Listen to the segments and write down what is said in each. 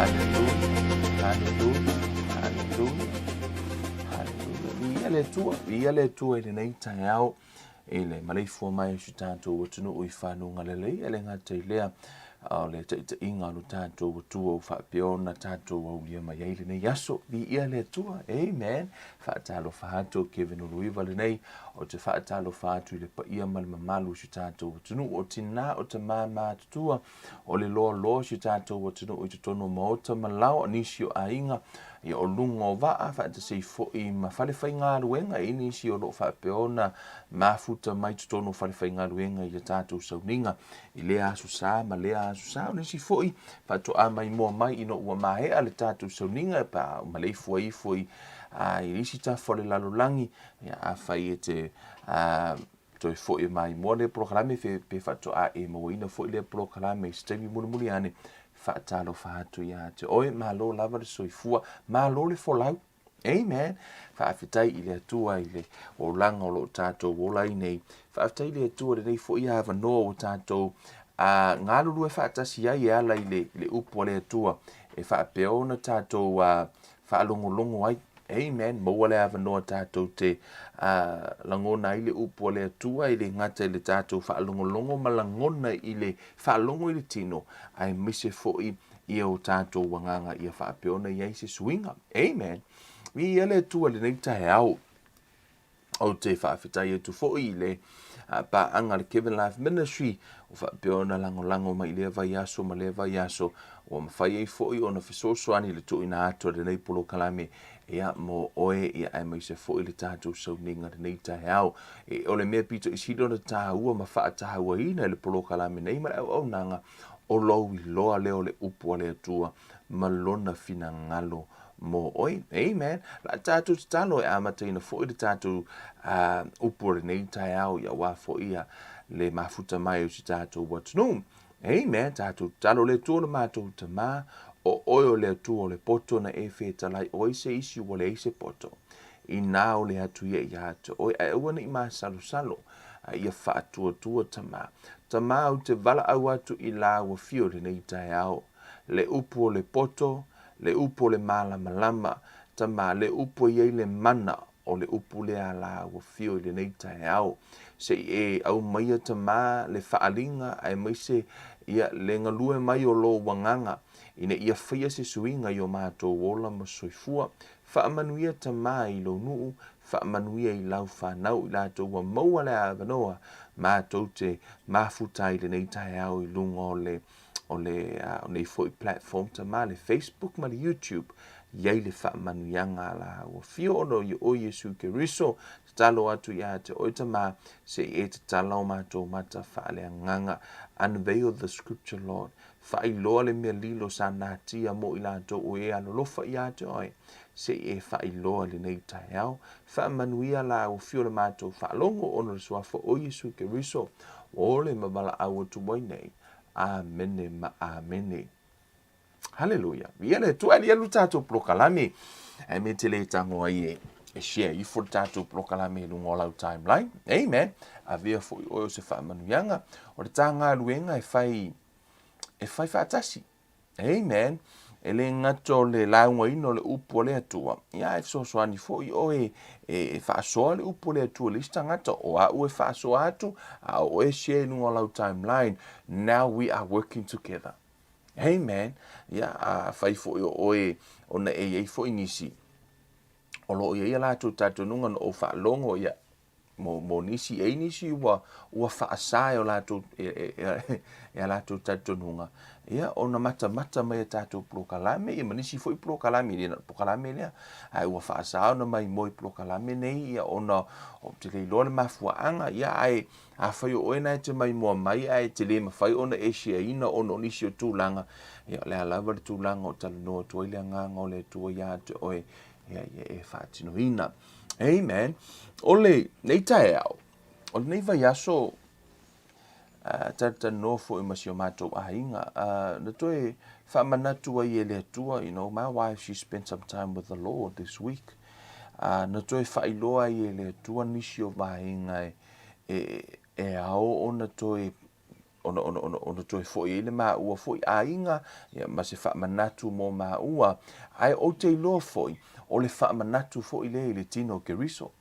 Haleluia, haleluia, haleluia, haleluia. Viia le Atua, viia le Atua i lenei taeao i le maleifua mai o si tatou atunuu i fanuga lelei, e le gata i lea o le taitaiga o lo tatou Atua ua faapea ona tatou aulia mai ai lenei aso. Viia le Atua, amen. Faatalofa atu o Kevin Uluiva lenei, ou te faatalofa atu i le paia ma le mamalu o si tatou atunuu, o tinā, o tamā matutua, o le loaloa o si tatou atunuu i totonu o maota ma laoa, nisi o aiga, ia o luga o vaa, faatasi ai foi ma falefaigaluega, e i ai nisi o lo o faapea ona mafuta mai totonu o falefaigaluega i a tatou sauniga i lea aso sa ma lea aso sa. O nisi foi faatoa maimoa mai ina ua maea le tatou sauniga pe a maleifua ifo i, a, i isi tafa o le lalolagi, ia, afai e te a, toe foi maimoa lea polokalame fe, pe faatoa e mauaina foi lea polokalame i se taimi mulimuli ane, faatalofa atu ia te oe, malo lava le soifua, malo le folau. Amen. Faafetai i le Atua i le olaga o lo o tatou ola ai nei. Faafetai i le Atua lenei foi avanoa ua tatou a galulue faatasi ai e ala i le, le upu a le Atua e faapea ona tatou a, faalogologo ai. Amen. Maua le avanoa tatou te a, lagona ai le upu a le Atua e le gata i le tatou faalogologo ma lagona i le faalogo i le tino, aemaise foi ia o tatou agaga ia faapea ona i ai se suiga. Amen. Viia le Atua i lenei taeao. Ou te faafetai atu foi i le paaga a le Kevin Life Ministry ua faapea ona lagolago mai i lea vaiaso ma lea vaiaso ua mafai ai foi ona fesoasoani i le tuuina atu o lenei polokalame ia mo oe ia aemaise foi le tatou sauniga lenei taeao. E, o le mea pito i sili ona tāua ma faatauaina i le polokalame nei ma le auaunaga o lou iloa lea o le upu a le Atua ma lona finagalo mo oe. Amen. La tatou tatalo e amataina foi le tatou uh, upu o lenei taeao ia wā foi ia le mafuta mai o si tatou atunuu. Amen. Tatou tatalo le Atua le matou tamā, o oe o le Atua o le poto na e fetalai o ai se isi ua leai se poto. Inā o le atu ia ia te oe, ae aua ne i masalosalo, a ia faatuatua tamā. Tamā ou te valaau atu i lāua fio i lenei taeao. Le upu o le poto, le upu o le malamalama, tamā, le upu e i ai le mana o le upu lea a lāua fio i lenei taeao. Se i e aumaia tamā le faaaliga aemaise ia le galue mai o lou agaga ina ia faia se suiga i o matou ola ma soifua. Faamanuia tamā i lou nuu, faamanuia i lau fanau i latou ua maua le avanoa matou te mafuta ai lenei taeao i luga o le o le o nei foi platform tamā le Facebook ma le YouTube i ai le faamanuiaga a la ua fio ona i oe Iesu Keriso tatalo atu ia te oe tamā se i e tatala o matou mata faaleagaga. Unveil the scripture, Lord. Faailoa le mea lilo sa natia mo i latou o e alolofa ia te oe, se i e faailoa i lenei taeao. Faamanuia la ua fio le matou faalogo ona o le Suafa o Iesu Keriso, ua ole ma valaau atu ai nei. Amene ma amene. Haleluia. Viia le Atua, e alu tatou polokalame. Ae me te le tango ai e e share ifo le tatou polokalame i luga o lau timeline. Amen. Avea foi oe o se faamanuiaga. O le tā galuega e fai e fai faatasi. Amen. E le gata o le laugaina o le upu a le Atua, ia e fesoasoani foi oe e, e faasoa le upu a le Atua i le isi tagata, o au e faasoa atu, a o oe share i luga o lau timeline. Now we are working together. Amen. Ia, a fai foi o oe, ona e i ai foi nisi, o lo o i ai a latou talitonuga na ou faalogo, ia, mo, mo nisi, e i ai nisi ua, ua faasā e o latou, e, e, e, e a latou talitonuga, ia, ona matamata mai a tatou polokalame, ia ma nisi foi polokalame, e le na o le polokalame lea, ae ua faasā ona maimoa i polokalame nei, ia, ona ou te le iloa le mafuaaga, ia, ae afai o oe na e te maimoa mai ae te le mafai ona e share-ina ona o nisi o tulaga, ia, o le a lava le tulaga o talanoa atu ai le agaga o le Atua ia te oe, ia, ia e faatinoina. Amen. O lenei taeao, o lenei vaiaso, uh, talatalanoa foi ma si o matou aiga, uh, na toe faamanatu ai e le Atua, you know, my wife, she spent some time with the Lord this week. Uh, na toe faailoa ai e le Atua nisi o vaega e, e, e ao ona toe ona, ona, ona, ona toe foʻi ai le maua foi aiga, ia, ma se faamanatu mo maua, ae ou te iloa foi, o le faamanatu foi lea i le tino o Keriso.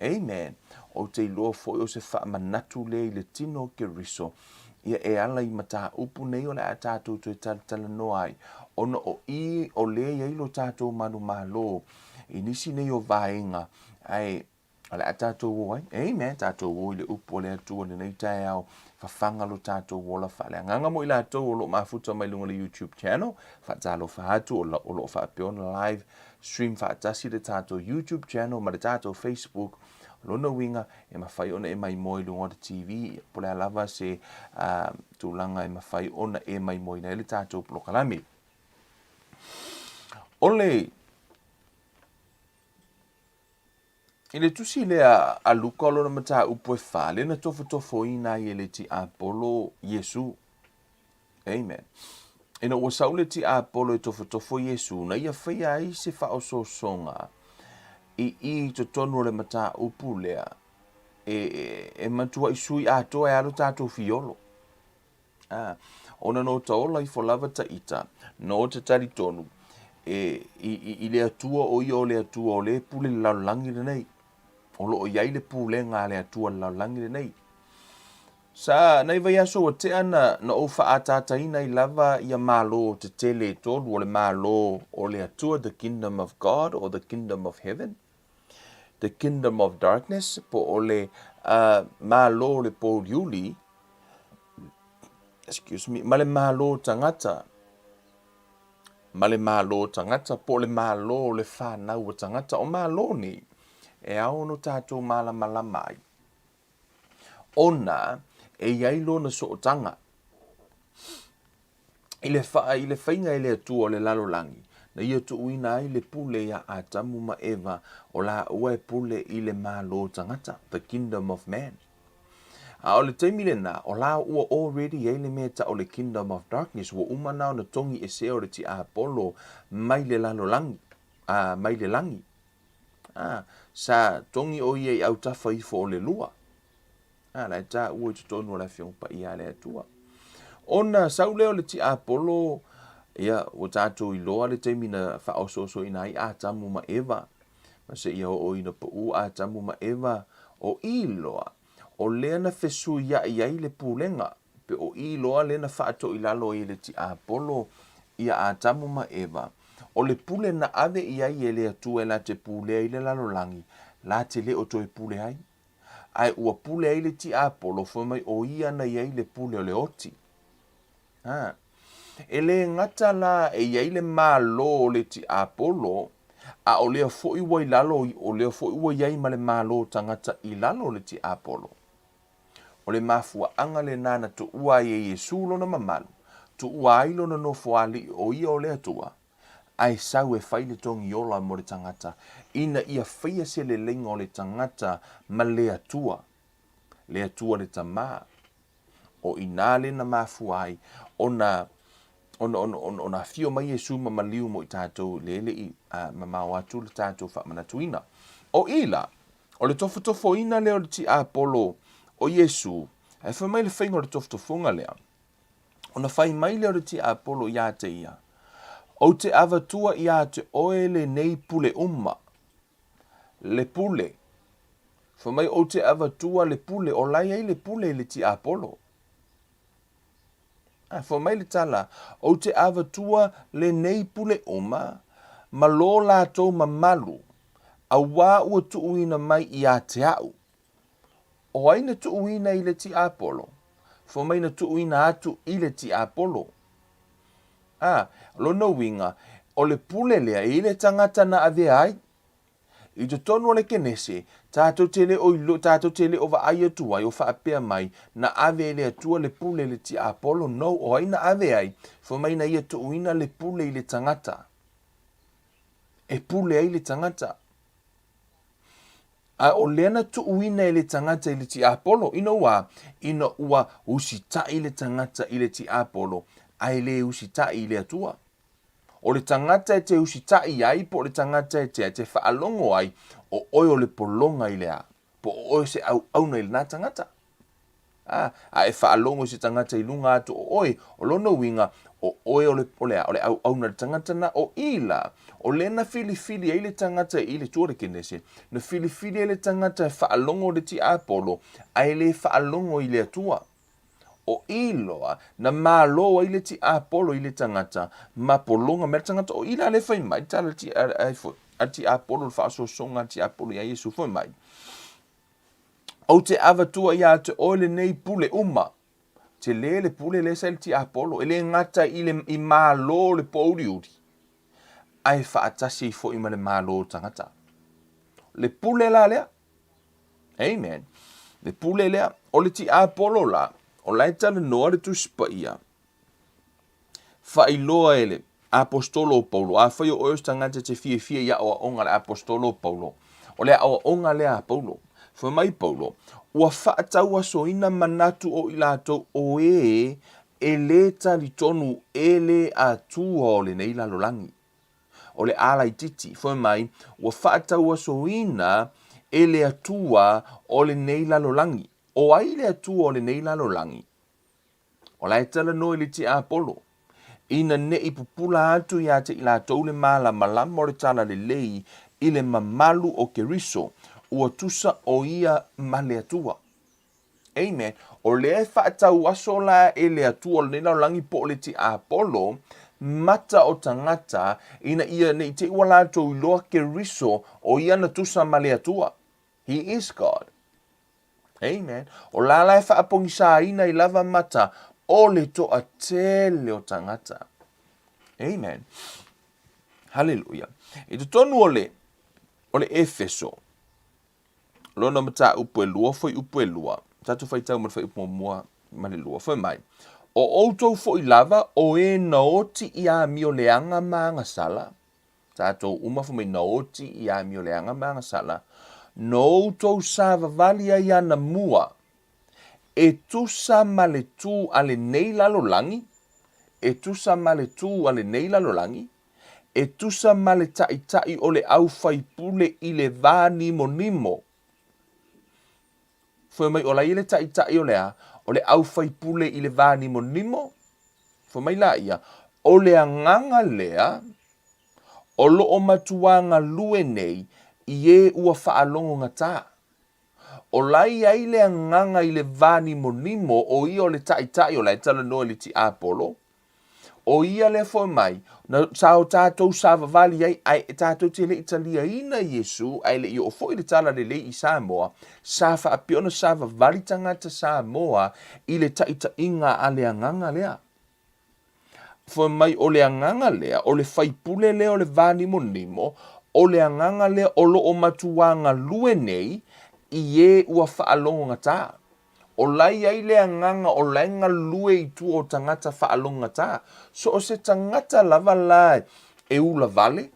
Amen. Ou te iloa foi o se faamanatu lea i le tino o Keriso, ia e ala i mataupu nei o le a tatou toe talatalanoa ai, ona o i o lea i ai lo tatou manumalo i nisi nei o vaega, ae o le a tatou o ai. Amen. Tatou o i le upu a le Atua i lenei taeao, fafaga lo tatou ola faaleagaga mo i latou o lo o mafuta mai luga o le YouTube channel. Faatalofa atu o lo o faapea ona live stream faatasi le tatou YouTube channel ma le tatou Facebook. O lona uiga, e mafai ona e maimoa i luga o le TV, po o le a lava se uh, tulaga e mafai ona e maimoaina ai le tatou polokalame. O le I le tusi lea a Luka o lona mataupu e fa, lea na tofotofoina ai e le tiapolo Iesu. Amen. Ina ua sau le tiapolo e tofotofo Iesu, na ia faia ai se faaosoosoga i i totonu o le mataupu lea, e, e, e matuai sui atoa e alo tatou fiolo. Ā, ona nō taola ifo lava ta ita, nō te talitonu, e, i, i, i le Atua o ia o le Atua o lea e pule le lalolagi lenei. O lo o i ai le pulega a le Atua i le lalolagi lenei. Sa, nai vaiaso ua tea na, na ou faaataataina ai lava ia Malo tetele e tolu, o le Malo o le Atua, the Kingdom of God or the Kingdom of Heaven, the Kingdom of Darkness, po o le uh, Malo o le Pōuliuli, excuse me, ma le Malo tagata, ma le Malo tagata, po o le Malo o le whānau o tagata. O Malo nei, e ao ono tātou mālamalama ai. Ona, e i ai lona sootaga. I le, wha, i le whainga e le Atua o le lalolagi, na ia tuuina ai le pule iā Atamu ma Eva o lāua e pule i le Malo tagata, the kingdom of man. A o le taimi lena, o la ua already i ai le mea e tau o le kingdom of darkness, ua uma na ona togi esea o le tiapolo mai le lalolagi, a, mai le lagi. A, sa togi o ia i autafa ifo o le lua. A, la e taua i totonu o le Afioga Paia a le Atua. Ona sau lea o le tiapolo, ia, ua tatou iloa le taimi na faaosoosoina ai Atamu ma Eva, ma seia oo ina pau Atamu ma Eva, o i loa, o lea na fesuiai ai le pulega, pe o i loa lea na faatoilalo ai e le tiapolo ia Atamu ma Eva, o le pule na ave i ai e le Atua e la te pulea i le lalolagi, la te le o toe pule ai. Ae ua pule ai le tiapolo, fai mai o ia na i ai le pule o le oti. Ha. E lē gata la e i ai le Malo o le tiapolo, a o lea foi ua i lalo, o lea foi ua i ai ma le Malo tagata i lalo o le tiapolo. O le mafuaaga lenā na tuua ai e Iesu lona mamalu, tuua ai lona nofoalii o ia o le Atua, ae sau e fai le togiola mo le tagata, ina ia faia se leleiga o le tagata ma le Atua, le Atua le Tama. O inā lea na mafua ai ona ona, ona, ona, ona afio mai Iesu ma maliu mo i tatou le le i uh, mamao atu le tatou faamanatuina. O i la, o le tofotofoina lea o le tiapolo o Iesu, ae fai mai le faiga o le tofotofoga lea, ona fai mai lea o le tiapolo iā te ia, Ou te avatua iā te oe lenei pule uma, le pule. Fai mai ou te avatua le pule, o la e i ai le pule i le tiapolo. A, fai mai le tala, ou te avatua lenei pule uma ma lo latou mamalu, auā ua tuuina mai iā te a'u. O ai na tuuina i le tiapolo? Fai mai na tuuina atu i le tiapolo. A, lona uiga, o le pule lea e i le tagata na avea ai. I totonu o le Kenese, tatou te le o ilo, tatou te le o vaai atu ai o faapea mai, na ave e le Atua le pule i le tiapolo, no, o ai na ave ai? Fai mai na ia tuuina le pule i le tagata. E pule ai le tagata. A o lea na tuuina e le tagata i le tiapolo, ina ua, ina ua usitai le tagata i le tiapolo, ae le usitai i le Atua. O le tagata e te usitai ai po o le tagata e te, e te faalogo ai, o oe o le pologa i le a, po o oe o se auauna i lena tagata. A, a e faalogo i se tagata i luga atu o oe, o lona uiga, o oe o le, o le a, o le auauna a le tagata na o i la. O lea na filifili ai le tagata i le tua o le Kenese, na filifili ai le tagata e faalogo i le tiapolo, ae le faalogo i le Atua. O i loa, na malo ai le tiapolo i le tagata, ma pologa mai le tagata. O i la lea fai mai le tala a le tiapolo, le faaosoosoga a le tiapolo iā Iesu, fai mai, Ou te avatua iā te oe lenei pule uma. Tele le pule lea sa i le tiapolo, e le gata i le i malo le pōuliuli, ae faatasi ai foi ma le malo o tagata. Le pule la lea. Amen. Le pule lea. O le tiapolo la, o la e talanoa le Tusi Paia, Faailoa e le Aposetolo o Paulo, Afai o oe o se tagata e te fiafia i aoaoga a le Aposetolo o Paulo, o le aoaoga lea a Paulo. Fai mai Paulo, Ua faatauasoina manatu o i latou o ē e lē talitonu e le Atua o lenei lalolagi. O le a laitiiti, fai mai, ua faatauasoina e le Atua o lenei lalolagi. O ai le Atua o lenei lalolagi? O la e talanoa i le tiapolo, ina ne i pupula atu iā te i latou le malamalama o le talalelei i le mamalu o Keriso, ua tusa o ia ma le Atua. Amen. O lea e faatauaso la e le Atua o lenei lalolagi po o le tiapolo, mata o tagata, ina ia ne i te i ua latou iloa Keriso o ia na tusa ma le Atua. He is God. Amen. O la la e faapogisaina i lava mata o le toatele o tagata. Amen. Haleluia. I totonu o le, o le Efeso, lona mataupu e lua, fuaiupu e lua, tatou faitau ma le fuaiupu muamua ma le lua, fai mai, O outou foi lava o e na oti i amio leaga ma agasala, Tatou uma fai mai na oti i amioleaga ma agasala, na outou savavali ai anamua, e tusa ma le tu a lenei lalolagi, e tusa ma le tu a lenei lalolagi, e tusa ma le taitai o le aufaipule i le va nimonimo. Fai mai o la ia le taitai o le a? O le aufaipule i le va nimonimo? Fai mai laia, o le agaga lea o lo o matuā galue nei i ē ua faalogogata. O la i ai le agaga i le va nimonimo o ia o le taitai o la e talanoa i le tiapolo, O ia lea foi mai, na, sa o tatou savavali ai, ae tatou te le i taliaina Iesu, ae le i oo foi le tala lelei i Samoa, sa faapea ona savavali tagata Samoa i le taitaiga a le agaga lea. Fai mai o le agaga lea, o le faipule lea o le va nimonimo, o le agaga lea o lo o matuā galue nei i e ua faalogogata. O la i ai le agaga o la e galue i tua o tagata faalogogata. So o se tagata lava la e ula vale,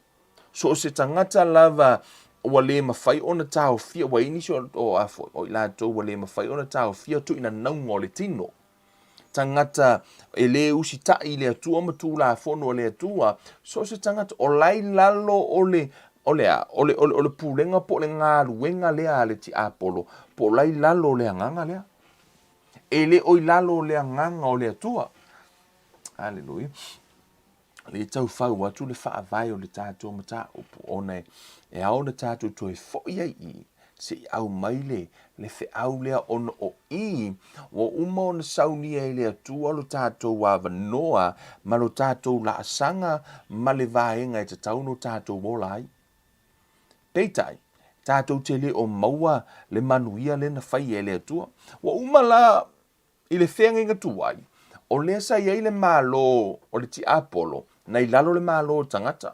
so o se tagata lava ua le mafai ona taofia, ua i ai nisi o, o, a foi, o i latou ua le mafai ona taofia tuuina nauga o le tino. Tagata e le usitai i le Atua ma Tulafono a le Atua, so o se tagata o la i lalo o le, o le a? O le, o le, o le pulega po o le galuega lea a le tiapolo, po o la i lalo o le agaga lea. E le o i lalo o le agaga o le Atua. Aleluia. Le tau fau atu le faavae o le tatou mataupu, ona e ao ona tatou toe foi ai i se i aumai le, le feau lea ona o i ua uma ona saunia e le Atua lo tatou avanoa ma lo tatou laasaga ma le vaega e tatau ona tatou ola ai. Peitai, tatou te le o maua le manuia lea na faia e le Atua. Ua uma la I le feagaiga tuai, o lea sa i ai le malo o le tiapolo na i lalo le malo o tagata.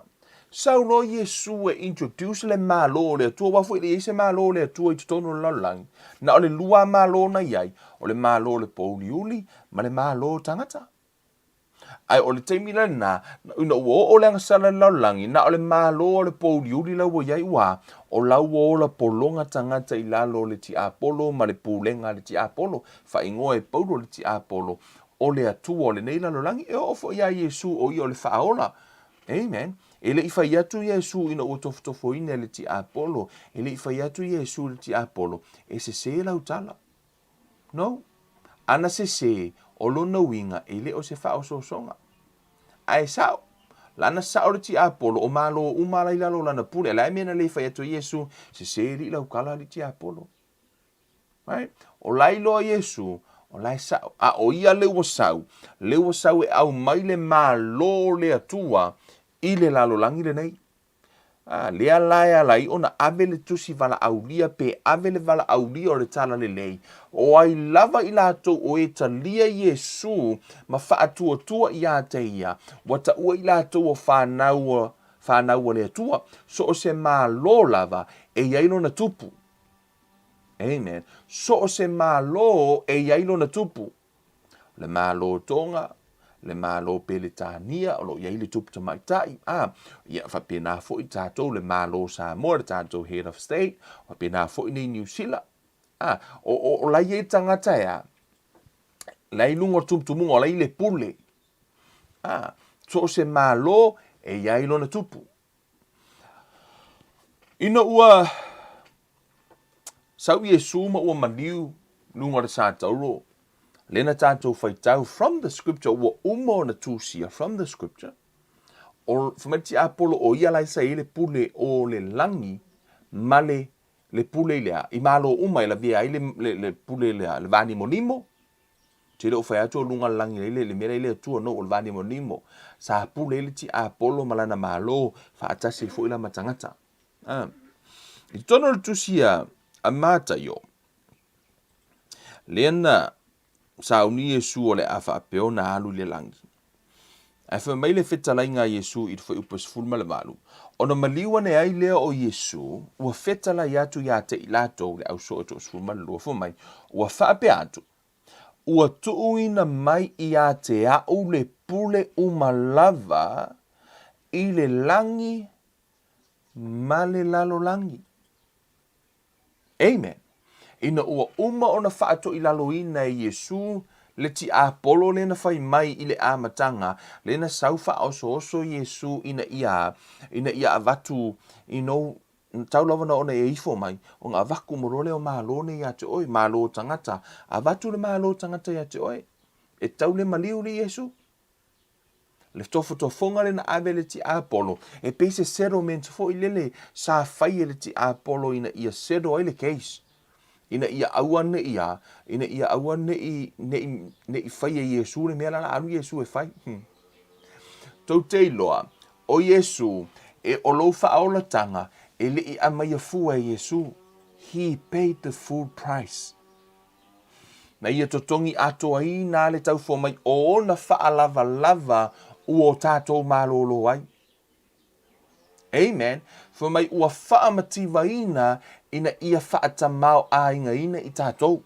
Sau loa Iesu e introduce le malo o le Atua, aua foi e le i ai se malo o le Atua i totonu o le lalolagi, na o le lua malo na i ai, o le malo o le pōuliuli ma le malo o tagata. Ae o le taimi lena, ina ua oo le agasala i le lalolagi, na o le malo o le pōuliuli la ua i ai, ua, o la ua ola pologa tagata i lalo o le tiapolo ma le pulega a le tiapolo, faaigoa e Paulo le tiapolo, o le Atua o lenei lalolagi, e oo foi iā Iesu o ia o le Faaola. Amen. E le i fai atu Iesu ina ua tofotofoina e le tiapolo, e le i fai atu Iesu i le tiapolo, e sesē lau tala. No. Ana sesē, o lona uiga e le o se faaosoosoga. Ae sa'o, lana sa'o le tiapolo, o malo uma la i lalo o lana pule. A le a le mea na le fai atu ai Iesu, Sesē alii lau tala, alii tiapolo. Right? O la e iloa Iesu, o la e sa'o. A o ia le ua sau, le ua sau e aumai le Malo o le Atua i le lalolagi lenei. A, lea la e ala ai ona ave le tusi valaaulia pe ave le valaaulia o le Talalelei, o ai lava i latou o e talia Iesu ma faatuatua iā te ia, ua taua i latou o fanau, fanau a le Atua, so o se Malo lava e i ai lona tupu. Amen. So o se Malo e i ai lona tupu. Le Malo Tonga, le Malo Peretania o lo o i ai le tupu tamaitai, a, ia faapena foi tatou le Malo Samoa, le tatou Head of State, faapena foi nei Niu Sila. A, o, o, o la i ai tagata e a, la i luga o le tumutumuga, o la i le pule. A, so o se Malo e i ai lona tupu. Ina ua sau Iesu ma ua maliu luga o le satauro, lea na tatou faitau from the scripture, ua uma ona tusia from the scripture, o, fai mai le tiapolo o ia la sa i ai le pule o le lagi ma le, le pule i le a, i malo uma e lavea ai le, le, le pule le a, le vanimonimo, Te le o fai atu o luga o le lagi le, le mea la i le Atua no o le vanimonimo. Sa pule ai le tiapolo ma lana malo, faatasi ai foi la ma tagata. Ah. I totonu o le tusi a, a Mataio, lea na sauni Iesu o le a faapea ona alu i le lagi. Ae fai mai le fetalaiga a Iesu i le fuaiupu e 18, Ona maliu ane ai lea o Iesu, ua fetalai atu iā te i latou le ausoo e toasefulumalua, fai mai, ua faapea atu, Ua tuuina mai iā te a'u le pule uma lava i le lagi ma le lalolagi. Amen. Ina ua uma ona faatoilaloina e Iesū le tiapolo lea na fai mai i le amataga, lea na sau faaosooso Iesū ina ia, ina ia avatu, you know, tau lava na ona e ifo mai, ona avatu uma loa lea o malo nei ia te oe, malo tagata, avatu le malo tagata ia te oe, e tau le maliu le Iesū. Le tofotofoga lea na ave e le tiapolo, e pei se settlement foi lele sa fai e le tiapolo ina ia settle ai le case, ina ia aua ne i a, ina ia aua ne i, ne i, ne i fai e Iesu le mea la la alu Iesu e fai. Tou te iloa, o Iesu, e o lou faaolatanga, e le i aumaia fua e Iesu. He paid the full price. Na ia totogi atoaina le taufua mai o ona faalavalava ua o tatou malolo ai. Amen. Fai mai ua faamativaina ina ia faatamaoaigaina i tatou.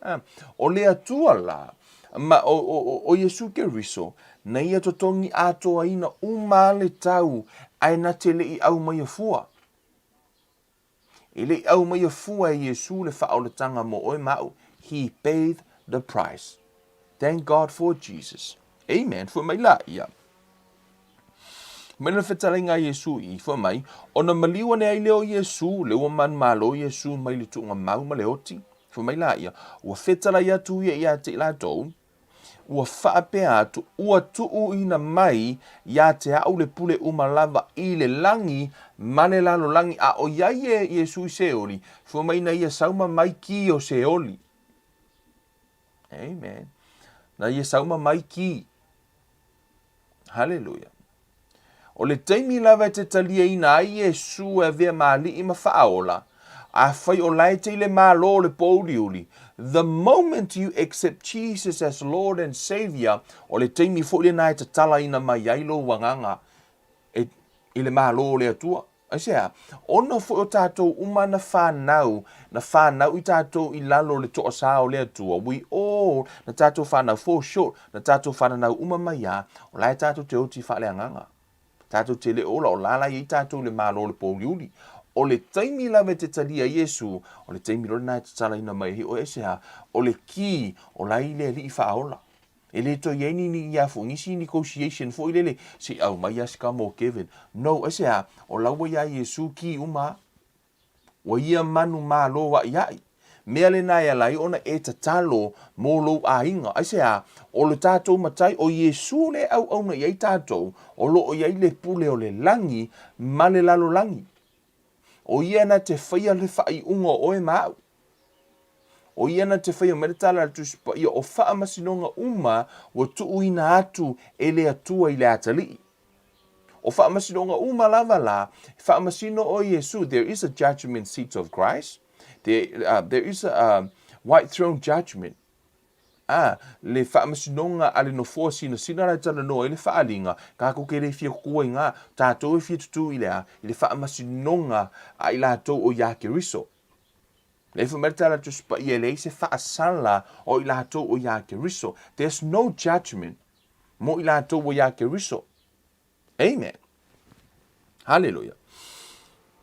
Ah, o le Atua la, ma o, o, o, o Iesu Keriso, na ia totogi atoaina uma le tau, ae na te le i aumaia fua. E le i aumaia fua e Iesu le faaolataga mo oe ma au. He paid the price. Thank God for Jesus. Amen. Fua mai la ia. Mai le fetalaiga a Iesu i fua mai, ona maliu ane ai lea o Iesu, le ua manumalo Iesu mai le tuuga mau ma le oti. Fua mai la ia, ua fetalai atu ia ia te i latou, ua faapea atu, ua tuuina mai iā te a'u le pule uma lava i le lagi ma le lalolagi, a o iai e Iesu i Seoli, fua mai na ia sauma mai ki o Seoli. Amen. Na ia sauma mai ki. Haleluia. O le taimi lava e te taliaina ai Iesu e avea ma Alii ma Faaola, afai o la e te i le Malo o le pōuliuli, the moment you accept Jesus as Lord and Saviour, o le taimi foi lena e tatalaina mai ai lou agaga e, i le Malo o le Atua. Aisea? Ona foi o tatou uma na fanau, na fanau i tatou i lalo o le toasā o le Atua, we all, na tatou fanau, for sure, na tatou fananau uma mai a, o la e tatou te oti faaleagaga. Tatou te le ola, o la la i ai tatou i le Malo o le pōuliuli. O le taimi lava e te talia ai Iesu, o le taimi loa lena e tatalaina mai ai oe, aisea? O le key, o la i le Alii faaola. E le toe i ai ni ni ia foi nisi negotiation foi lele se i aumai ia se mo Kevin. No, aisea, o la ua iā Iesu ki uma a. Ua ia manu malo aʻiaʻi. Mea lena e ala ai ona e tatalo mo lou aiga. Aisea? O le tatou Matai, o Iesu lea e auauna i ai tatou, o lo o i ai le pule o le lagi ma le lalolagi. O ia na te faia le faaiuga o oe ma au. O ia na te faia mai le tala a le Tusi Paia, o faamasinoga uma ua tuuina atu e le Atua i le atalii. O faamasinoga uma lava la, e faamasino o Iesu, there is a judgment seat of Christ, there, uh, there is a uh, white throne judgment. A, le faamasinoga a le nofoa sinasina la e talanoa ai le faaaliga, tatou te le fia tutu ai gā, tatou e fia tutu i le a? I le faamasinoga a i latou o iā Keriso. Lea fai mai le tala a le Tusi Paia, e leai se faasala o i latou o iā Keriso. There's no judgment mo i latou o iā Keriso. Amen. Haleluia.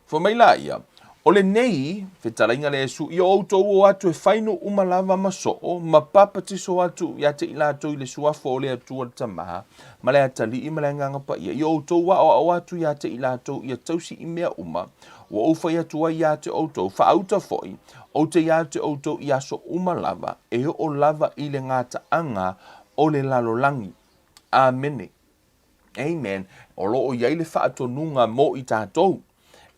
Fai mai la ia, o lenei fetalaiga le Iesu, ia outou o atu e fai nuu uma lava ma soo, ma papatiso atu ia te i latou i le suafa o le Atua le Tama, ma le Atalii ma le Agaga Paia, ia outou aoao atu ia te i latou ia tausi i mea uma, ua ou fai atu ai ia te outou, faauta foi, ou te ia te outou i aso uma lava, e oo lava i le gataaga o le lalolagi. Amene. Amen. O lo o i ai le faatonuga mo i tatou.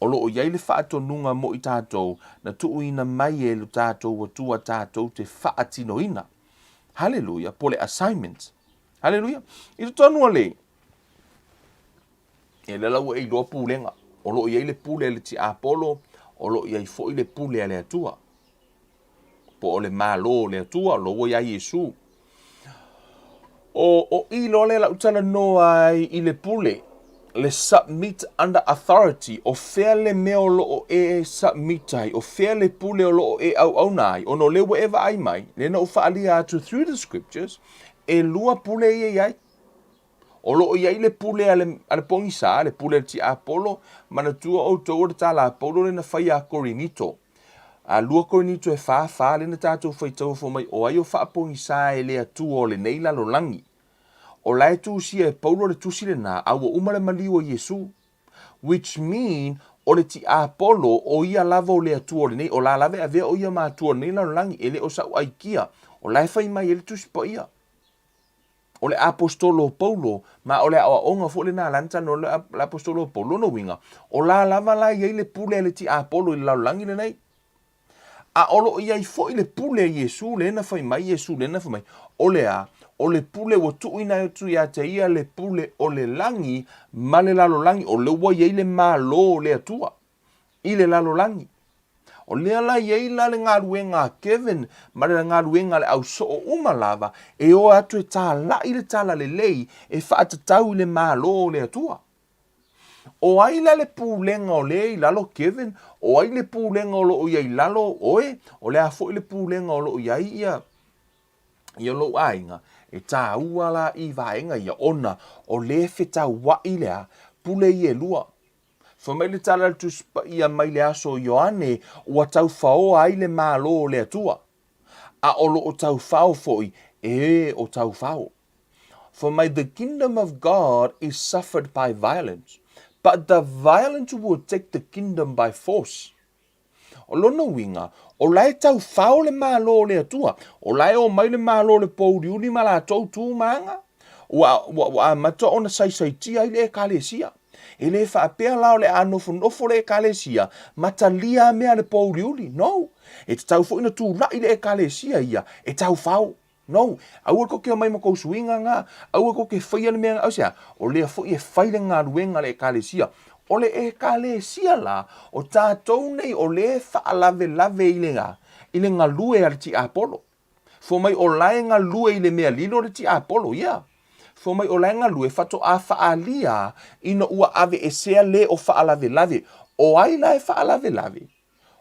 O lo o i ai le faatonuga mo i tatou na tuuina mai e lo tatou Atua tatou te faatinoina. Haleluia, po le assignment. Haleluia. I totonu o le E lea la ua e iloa pulega. O lo o i ai le pule a le tiapolo, o lo o i ai foi le pule a le Atua. Po o le Malo o le Atua, o lo ua iā Iesu. O, o i loa lea lau talanoa ai i le pule, le submit under authority, o fea le mea o lo o e submit ai, o fea le pule o lo o e auauna ai, ona o lea ua e vaai mai, lea na ou faaalia atu through the scriptures, e lua pule ia e i ai. O lo o i ai le pule a le, a le pogisa, le pule a le tiapolo, manatua outou o le tala a Paulo lea na fai ia Korinito. A lua Korinito e fa fa lea na tatou faitaua fai mai o ai o faapogisa e le Atua o lenei lalolagi. O la e tusia e Paulo le tusi lena, a ua uma le maliu a Iesu. Which mean, o le tiapolo, o ia lava o le Atua o lenei, o la lava e avea o ia ma Atua o lenei lalolagi, e le o sa'u aikia. O la e fai mai ai le Tusi Paia. O le Aposetolo o Paulo, ma o le aoaoga foi lena a lana talanoa le Aposetolo o Paulo. Lona uiga, o la lava la e i ai le pule a le tiapolo i le lalolagi lenei. A o lo o i ai foi le pule a Iesu lea na fai mai, Iesu lea na fai mai, o le a? O le pule ua tuuina atu ia te ia le pule o le lagi ma le lalolagi, o lea ua i ai le Malo o le Atua i le lalolagi. O lea la i ai la le galuega a Kevin ma le galuega a le au soo uma lava e o atu e tālaʻi le talalelei e faatatau i le Malo o le Atua. O ai la le pulega o lea i lalo Kevin? O ai le pulega o lo o i ai i lalo oe? O le a foi le pulega o lo o i ai ia ia lou aiga? E tāua la i vaega ia ona o lea e fetauaʻi le a pule ia e lua. Fai mai le tala a le Tusi Paia mai le aso o Ioane, ua taufaoa ai le Malo o le Atua, a o lo o taufao foi e e o taufao. Fai mai, The kingdom of God is suffered by violence, but the violent will take the kingdom by force. O lona uiga, o la e taufao le Malo o le Atua, o la e omai le Malo o le pōuliuli ma latou tu ma aga, ua, ua, ua amata ona saisaitia ai le Ekalesia. E le faapea la o le a nofonofo le Ekalesia ma talia mea a le pōuliuli. No. E tatau foi ona tula'i le Ekalesia ia e taufao. No. Aua tou te omai ma tou suiga na, aua tou te faia le mea na, aisea? O lea foi e fai le galuega a le Ekalesia. O le Ekalesia la, o tatou nei o lea e faalavelave i le a? I le galue a le tiapolo. Fai mai o la e galue i le mea lilo le tiapolo, yeah. Fai mai o la e galue faatoa faaalia ina ua aveesea le o faalavelave. O ai la e faalavelave?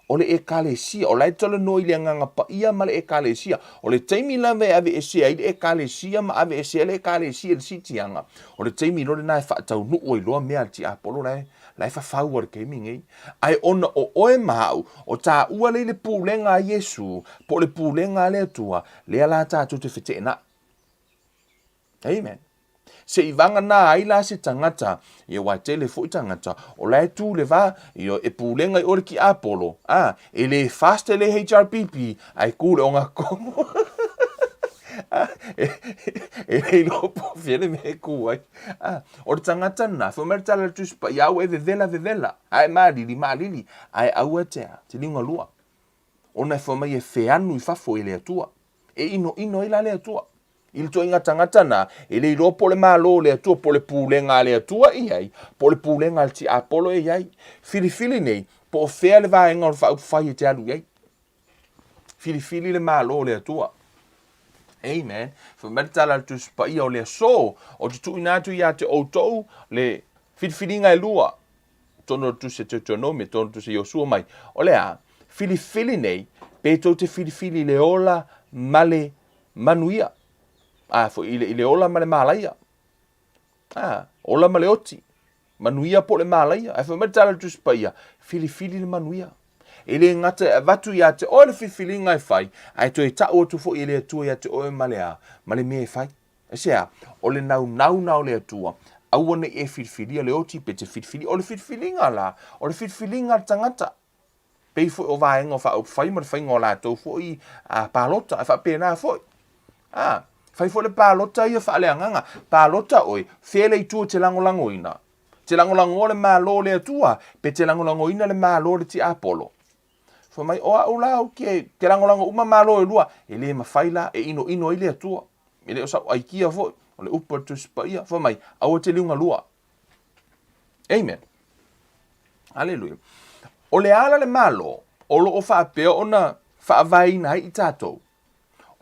O le Ekalesia, o la e talanoa i le Agaga Paia ma le Ekalesia. O le taimi lava e aveesea ai le Ekalesia ma aveesea le Ekalesia i le siitiaga, o le taimi loa lena e faataunuu ai loa mea a le tiapolo la e, la e fafau ai le taimi nei. Ae ona o oe ma au, o taua lea i le pulega a Iesu, po o le pulega a le Atua, lea la tatou te feteenai. Amen. Seivaga ai la se tagata, ia aua e tele foi tagata o la e tu i le va, ia e pulega i o le tiapolo, a, e le fast e le HRPP, ae tu i le ogatotonu. A, e, e le iloa po o fea le mea e tu ai. A, o le tagata lena, fai mai le tala a le Tusi Paia, aua e vevela vevela, ae malili malili, ae aua e te a, te liugalua. Ona e fai mai e feanu i fafo e le Atua. E inoino ai la le Atua. I le ituaiga tagata na, e le iloa po o le Malo o le Atua, po o le pulega a le Atua e i ai, po o le pulega a le tiapolo e i ai. Filifili nei, po o fea le vaega o le faaupufai e te alu i ai. Filifili le Malo o le Atua. Amen. Fai mai le tala a le Tusi Paia o le aso, ou te tuuina atu ia te outou le filifiliga e lua. Tonu o le Tusi a Deuteronomi, tonu o le Tusi a Iosua mai. O le a? Filifili nei, pe tou te filifili i le ola ma le manuia. A, foi i le, i le ola ma le malaia. A, ola ma le oti. Manuia po o le malaia. Ae fai mai le tala a le Tusi Paia, filifili le manuia. E le gata e avatu ia te oe le filifiliga e fai, ae toe tau atu foi e le Atua ia te oe ma le a, ma le mea e fai. Aisea? O le naunau na o le Atua, aua ne i e filifilia le oti pe te filifili. O le filifiliga la, o le filifiliga a le tagata. Pei foi o vaega o faaupufai ma le faiga o latou foi a, palota, e faapena foi. A, fai foi le palota ia faaleagaga. Palota oe, fea le itu e te lagolagoina? Te lagolagoa le Malo o le Atua, pe te lagolagoina le Malo o le tiapolo? Fai mai, o au la, ou te, te lagolago uma Malo e lua. E le mafai la, e inoino ai le Atua. E le o sau aikia foi, o le upu a le Tusi Paia. Fai mai, aua te liugalua. Amen. Aleluia. O le ala le Malo o lo o faapea ona faavaeina ai i tatou,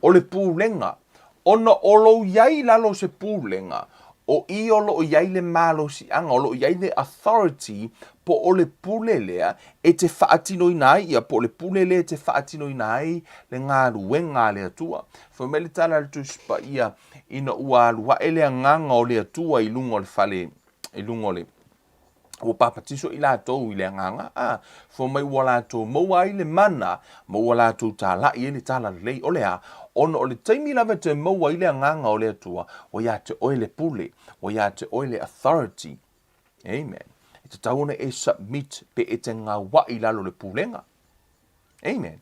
o le pulega, ona o lou i ai i lalo o se pulega, o i o lo o i ai le malosiaga, o lo o i ai le authority, po o le pule lea e te faatinoina ai ia, po o le pule lea e te faatinoina ai le galuega a le Atua. Fai mai le tala a le Tusi Paia, ina ua alu ae le Agaga o le Atua i luga o le fale, i luga o le ua papatiso i latou i le Agaga, a, fai mai ua latou maua ai le mana, ma ua latou talai ai le talalelei. O le a? Ona o le taimi lava e toe maua ai le Agaga o le Atua, ua ia te oe le pule, ua ia te oe le authority. Amen. E tatau ona e submit pe e te gauai i lalo o le pulega. Amen.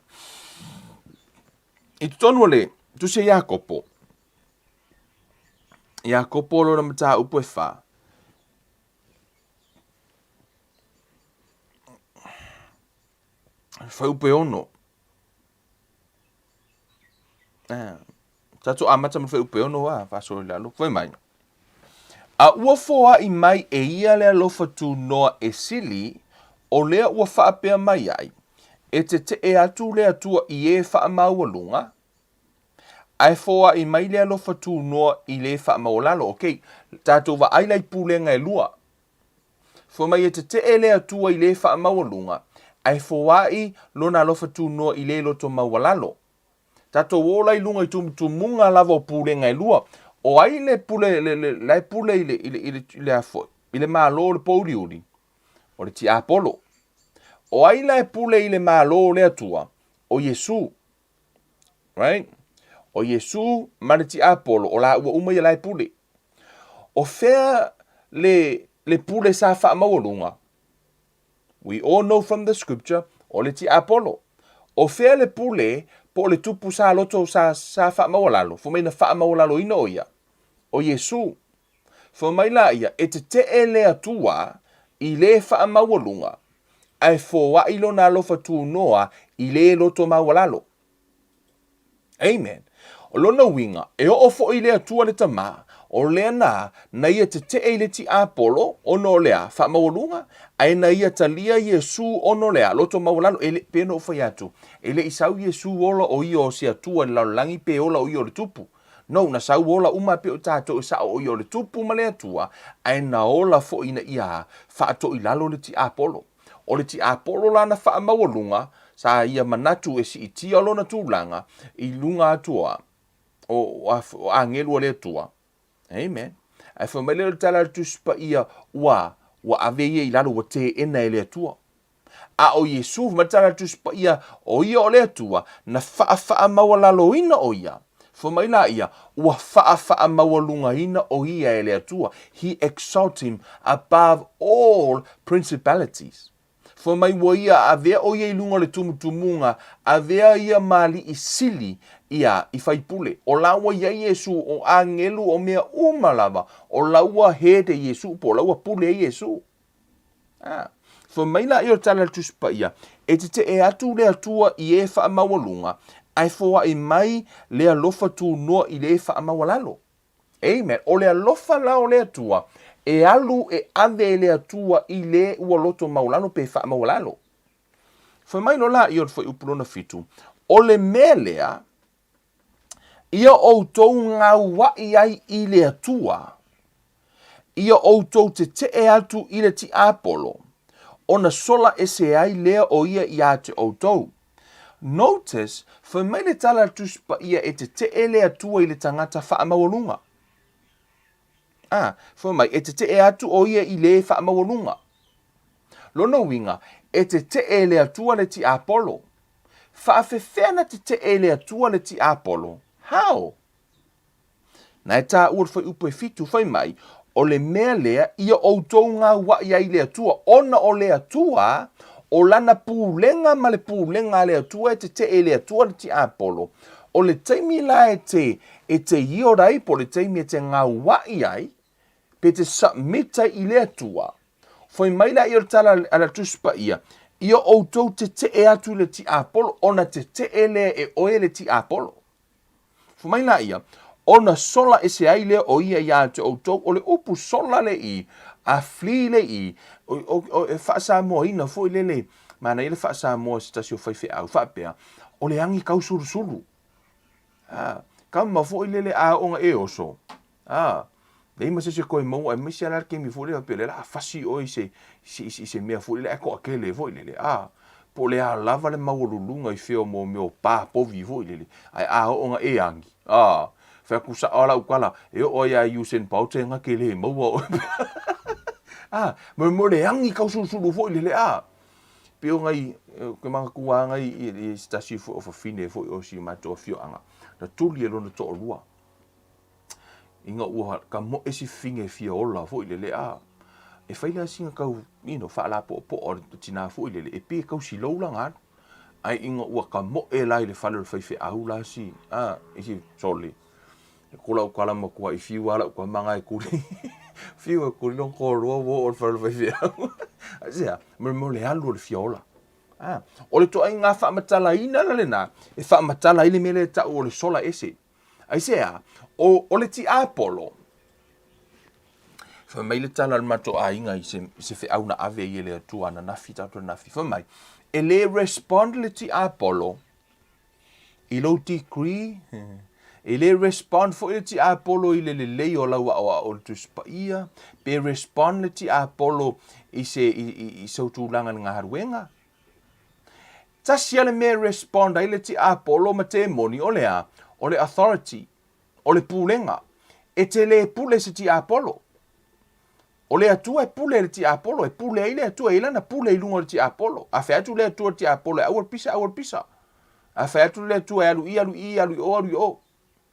I totonu o le Tusi a Iakopo, Iakopo o lona mataupu e wha. Whaupe ono. Ah, tātou amata ma whaupe ono a, whasori lalo. Whai mai. A ua foai mai e ia le alofa tunoa e sili, o lea ua faapea mai ai, e teteʻe atu le Atua i e faamaualuga, Ae foai mai le alofa tunoa i le faamaualalo. Ok, tatou vaai la i pulega e lua. Fai mai e teteʻe le Atua i le faamaualuga, ae foai lona alofa tunoa i le loto maualalo. Tatou o la i luga i tumutumuga lava o pulega e lua. O ai le pule, le, le, la e pule i le, i le, i le, i le, a foi, i le Malo o le pouliuli? O le tiapolo. O ai la e pule i le Malo o le Atua? O Iesu. Right? O Iesu ma le tiapolo, o laua uma ia la e pule. O fea le, le pule sa faamaualuga? We all know from the scripture, o le tiapolo. O fea le pule po o le tupu sa loto sa, sa faamaualalo? Fai mai na faamaualaloina o ia. O Iesu. Fai mai la ia, e teteʻe le Atua i le faamaualuga, ae foai lona alofa tunoa i le loto maualalo. Amen. O lona uiga, e oo foi i le Atua le Tama, o lea na, na ia teteʻe i le tiapolo, ona o le a, faamaualuga, ae na ia talia Iesu ona o le a, loto maualalo. E le, pei ona ou fai atu, e le i sau Iesu ola o ia o se Atua i le lalolagi pe ola o ia o le Tupu. No, na sau ola uma pei o tatou e sao o ia o le Tupu ma le Atua, ae na ola foi ina ia faatoilalo le tiapolo. O le tiapolo la na faamaualuga, sa ia manatu e siitia lona tulaga i luga atu o a, o, o agelu a le Atua. Amen. Ae fai mai lea o le tala a le Tusi Paia, ua, ua ave ia i lalo, ua teena e le Atua. A o Iesu, ma le tala a le Tusi Paia, o ia o le Atua, na faafaamaualaloina o ia. Fai mai laia, ua faafaamaualugaina o ia e le Atua, He exalt him above all principalities. Fai mai ua ia avea o ia i luga o le tumutumuga, avea ia ma alii sili ia i faipule. O la ua i ai Iesu, o agelu, o mea uma lava, o la ua head e Iesu, po o la ua pule ai Iesu. A. Fai mai laia o le tala a le Tusi Paia, E tetee atu le Atua i e faamaualuga, ae foai mai le alofa tunoa i le faamaualalo. Amen. O le alofa la o le Atua, e alu e ave e le Atua i le ua loto maualalo pe faamaualalo. Fai mai loa laia o le fuaiupu lona fitu, o le mea lea, ia outou gauaʻi ai i le Atua, ia outou tetee atu i le tiapolo, ona sola ese ai lea o ia iā te outou. Notice, fai mai le tala a le Tusi Paia e tetee le Atua i le tagata faamaualuga. A, fai mai, e tetee atu o ia i le faamaualuga. Lona uiga, e tetee le Atua le tiapolo. Faafefea na tetee le Atua le tiapolo? How? Na e tāua le fuaiupu e fitu, fai mai, o le mea lea ia outou gauaʻi ai i le Atua, ona o le Atua, o lana pulega ma le pulega a le Atua e tetee i le Atua le tiapolo. O le taimi la e te, e te yield ai, po o le taimi e te gauaʻi ai, pe te submit ai i le Atua, fai mai laia o le tala a le Tusi Paia, ia outou tetee atu i le tiapolo, ona tetee lea e oe le tiapolo. Fai mai laia, ona sola ese ai lea o ia iā te outou, o le upu sola le i, a flee le i, e faa-Samoaina foi lele, manaia le faa-Samoa se tasi o faifeau, faapea, o le agi kausulusulu. A, kama foi lele a oo ina e oso, a, leai ma se isi e toe maua, aemaise lava la le taimi foi lele faapea o lea o le a fasi oe i se, i se, i se mea foi lele ae toatele foi lele, a, po o le a lava le maualuluga i fea o mea o pa povi foi lele, ae a oo ina e agi, a, fai atu sao lava lau tala, e oo lava ia Usain Bolt e na te le maua oe. A, mo le mea o le agi tausulusulu foi lele, a, pei o nai, ou te manatua lava nai, i se tasi foi o fafine foi o si o matou afioaga, na tuli e lona toalua. Ina ua tamoe si fafine e fia ola foi lele, a, e fai la sina tau, you know, faalapopoa o le tina foi lele, e pei e tau silou lana alu. Ae ina ua tamoe la i le fale o le faifeau la si, a, i si, sole, e ko lau tala matuaʻi fiu lava lau tama na e kuli. Fiu e kuli lona toalua ua oo i le fale o le faifeau. Aisea? Mo le mea o le alu o le fia ola. A, o le ituaiga faamatalaina la lena e faamatala ai le mea lea e tau o le sola ese. Aisea? O, o le tiapolo, fai mai le tala a le matou aiga i se, i se feau na ave ai e le Atua ananafi, tatou ananafi, fai mai, e le respond le tiapolo i lou degree, e le respond foi le tiapolo i le lelei o lau aoao i le Tusi Paia, pe respond le tiapolo i se, i, i, i sou tulaga i le galuega. Tasi lava le mea e respond ai le tiapolo ma temoni, o le a? O le authority, o le pulega. E te le pule i se tiapolo. O le Atua e pule i le tiapolo, e pule ai le Atua, e i ai lana pule i luga o le tiapolo. A fai atu le Atua i le tiapolo e aua le pisa, aua le pisa. A fai atu le Atua e alu i i, alu i i, alu i o, alu i o.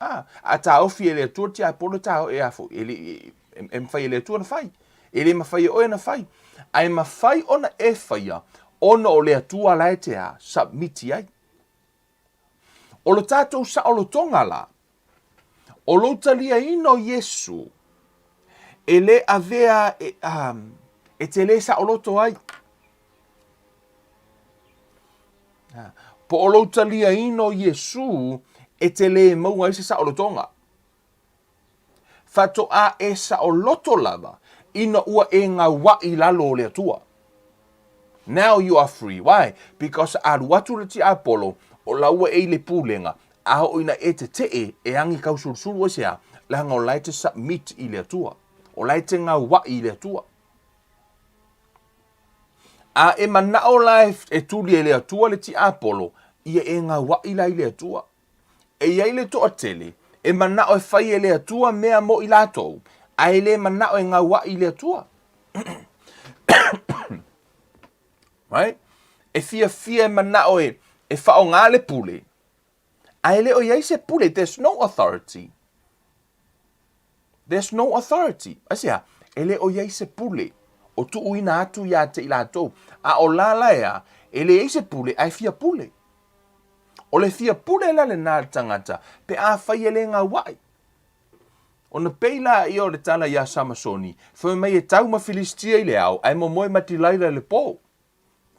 A, a taofi e le Atua le tiapolo, e ta, e a foi, e, le, e, e mafai e le Atua ona fai. E le mafai e oe ona fai. Ae mafai ona e faia, ona o le Atua la e te a, submit i ai. O lo tatou saolotoga la, o lou taliaina o Iesu, e le avea e, um, e te le saoloto ai. Po o lou taliaina o Iesu e te le maua ai se saolotoga. Faatoa e saoloto lava ina ua e gauaʻi i lalo o le Atua. Now you are free. Why? Because alu atu le tiapolo, o la ua e i le pulega, a oo ina e tetee, e agi kausulusulu aisea? Leaga o la e te submit i le Atua. O la e te gauaʻi i le Atua. A e manao la e tuli e le Atua le tiapolo, ia e gauaʻi la i le Atua. E i ai le toatele e manao e fai e le Atua mea mo i latou, ae e le manao e gauaʻi i le Atua. Right? E fiafia e manao e, e faaaoga le pule, Ae le o i ai se pule, there's no authority. There's no authority. Aisea? E le o i ai se pule o tuuina atu ia te i latou. A o la la e a, e leai se pule ae fia pule. O le fia pule la lena le tagata pe afai e le gauai. Ona pei laia o le tala iā Samasoni, fai mai e tau ma Filistia i le ao ae momoe ma Tilaila i le po.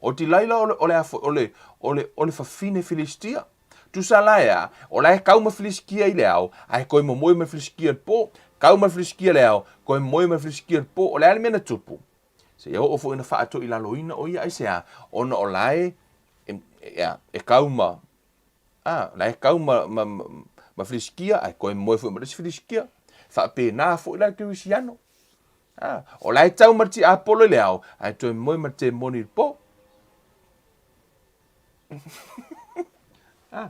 O Tilaila o le, o le, o le, o le, o le fafine Filistia. Tusa la e a, o la e kau ma Filistia i le ao, ae toe momoe ma Filistia i le po. Kau ma Filistia i le ao, toe momoe ma Filistia i le po. O le a le mea na tupu? Seia oo foi ina faatoilaloina o ia, aisea? Ona o la e, e, e, e kau ma, a, la e kau ma, ma, ma, ma Filistia, ae toe moe foi ma le isi Filistia. Faapena foi la le Kerisiano. A, o la e tau ma le tiapolo i le ao, ae toe moe ma le temoni i le po. A,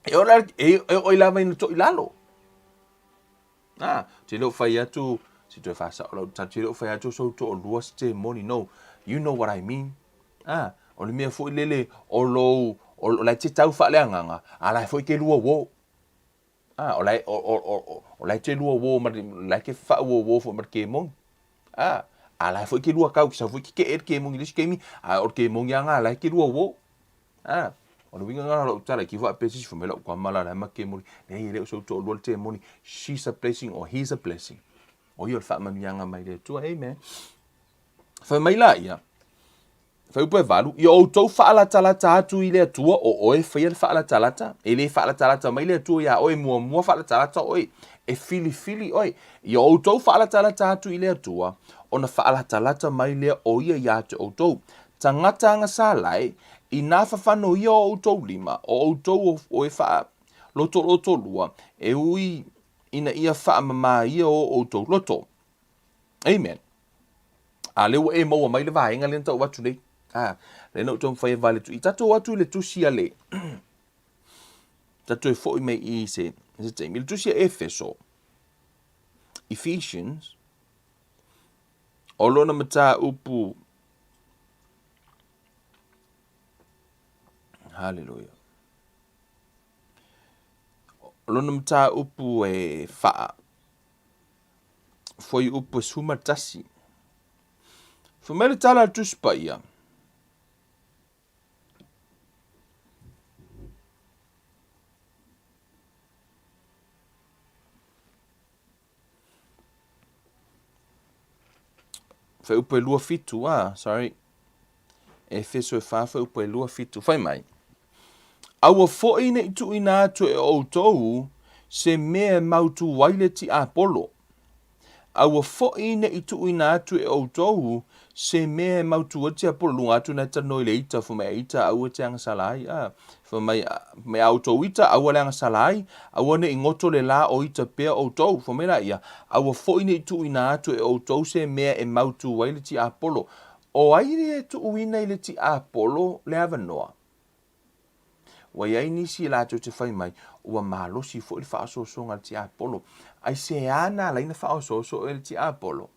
e ola, e, e oo i lava ina toilalo. A, te le o fai atu, se toe whasao lau tala, te le o fai atu sou toalua se temoni, no, you know what I mean. A, o le mea foi lele o lou, o, o la e te tau faaleagaga, a la e foi ke lua uō. A, o la e, o, o, o, o la e te lua uō ma, la e ke whaauō foi ma le kemoni. A, a la e foi ke lua kau, ke sau foi ke ke e le kemoni i le isi keimi, a o le kemoni a ngā, la e ke lua uō. A, o le uiga lena o lau tala, i ki faapea se isi fai mai lau tama la, la e ma kemoni. Leai, e le o sou toalua le temoni. She's a blessing or he's a blessing. O ia o le faamanuiaga mai le Atua. Amen. Fai mai laia, Fuaiupu e valu, Ia outou faalatalata atu i le Atua, o oe e faia le faalatalata, e le faalatalata mai le Atua iā oe, muamua faalatalata oe, e filifili oe. Ia outou faalatalata atu i le Atua, ona faalatalata mai lea o ia iā te outou. Tagata agasala e, inā fafano ia o outou lima, o outou o e faalotolotolua, e ui ina ia faamamā ia o outou loto. Amen. A lea ua e maua mai le vaega lea na tau atu nei. A, lea na ou taumafai e vale atu. I tatou atu i le tusi a le... tatou e foi mai i se, se taimi. I le tusi a Efeso, Ephesians, o lona mataupu... Hallelujah. O lona mataupu e whaa. Fuaiupu e 11. Fai mai le tala a le Tusi Paia. Fuaiupu e 27, ah, sorry. Efeso e 4, fuaiupu e 27. Fai mai. Aua foi ne i tuuina atu e outou se mea e mautū ai le tiapolo. Aua foi ne i tuuina atu e outou se mea e mautū ai le tiapolo. Luga atu na e talanoa i le ita, fai mai a ita aua e te agasala ai. A, fai mai, mai a outou ita, aua le agasala ai, aua ne i goto le lā o ita pea outou. Fai mai laia, aua foi ne i tuuina atu e outou se mea e mautū ai le tiapolo. O ai e tuuina i le tiapolo le avanoa? Ua i ai nisi latou te fai mai, ua malosi foi le faaosoosoga a le tiapolo. Aisea na ala ai na faaosooso e le tiapolo?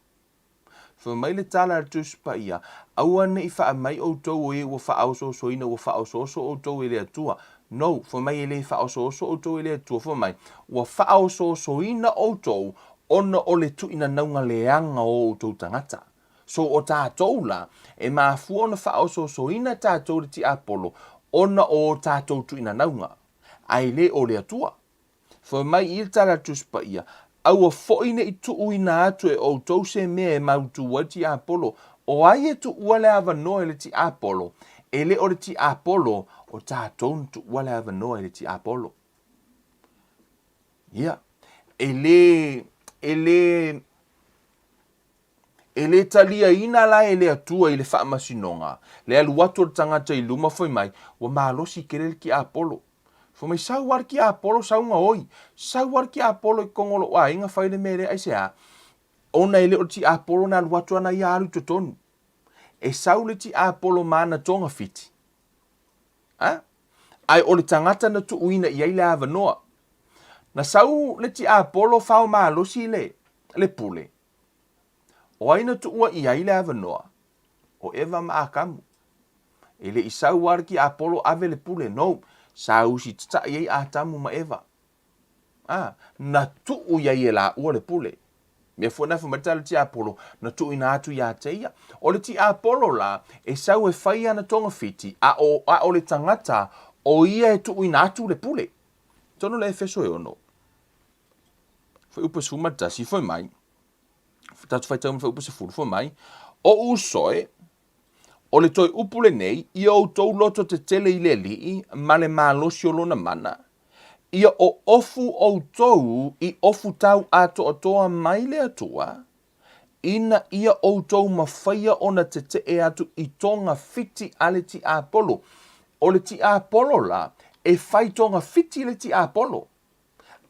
Fai mai le tala a le Tusi Paia, Aua ne i faamai outou o e ua faaosoosoina ua faaosooso outou e le Atua. No, fai mai e le faaosooso outou e le Atua, fai mai, ua faaosoosoina outou ona o le tuuinanauga leaga o outou tagata. So o tatou la, e mafua ona faaosoosoina tatou i le tiapolo ona o o tatou tuinanauga, ae le o le Atua. Fai mai i le tala a le Tusi Paia, Aua foi ne i tuuina atu e outou se mea e mautū ai le tiapolo. O ai e tuua le avanoa i le tiapolo? E le o le tiapolo, o tatou na tuua le avanoa i le tiapolo. Ia, e le, e le, E le taliaina la e le Atua i le faamasinoga le alu atu o le tagata i luma fai mai, ua malosi tele le tiapolo. Fai mai, sau lava le tiapolo, sau gaoi. Sau lava le tiapolo i totonu o lou aiga fai le mea lea, aisea? Ona e le o le tiapolo na alu atu ana ia alu i totonu. E sau le tiapolo ma ana togafiti. A? Ae o le tagata na tuuina i ai le avanoa. Na sau le tiapolo fao malosi le, le pule. O ai na tuua i ai le avanoa? O Eva ma Akamu. E le i sau lava le tiapolo ave le pule, no. Sa usitatai ai Atamu ma Eva. A, na tuu i ai e laua le pule. Mea foi na fai mai le tala tiapolo, na tuuina atu ia te ia. O le tiapolo la, e sau e fai ana togafiti, a o, a o le tagata, o ia e tuuina atu le pule. Tonu le Efeso e ono. Fuaiupu 11, fai mai, tatou faitau mai fuaiupu 10, fai mai, O uso e, o le toe upu lenei, ia outou loto tetele i le Alii ma le malosi o lona mana, ia oofu outou i ofu tau atoatoa mai le Atua, ina ia outou mafaia ona tetee atu i togafiti a le tiapolo. O le tiapolo la, e fai togafiti le tiapolo.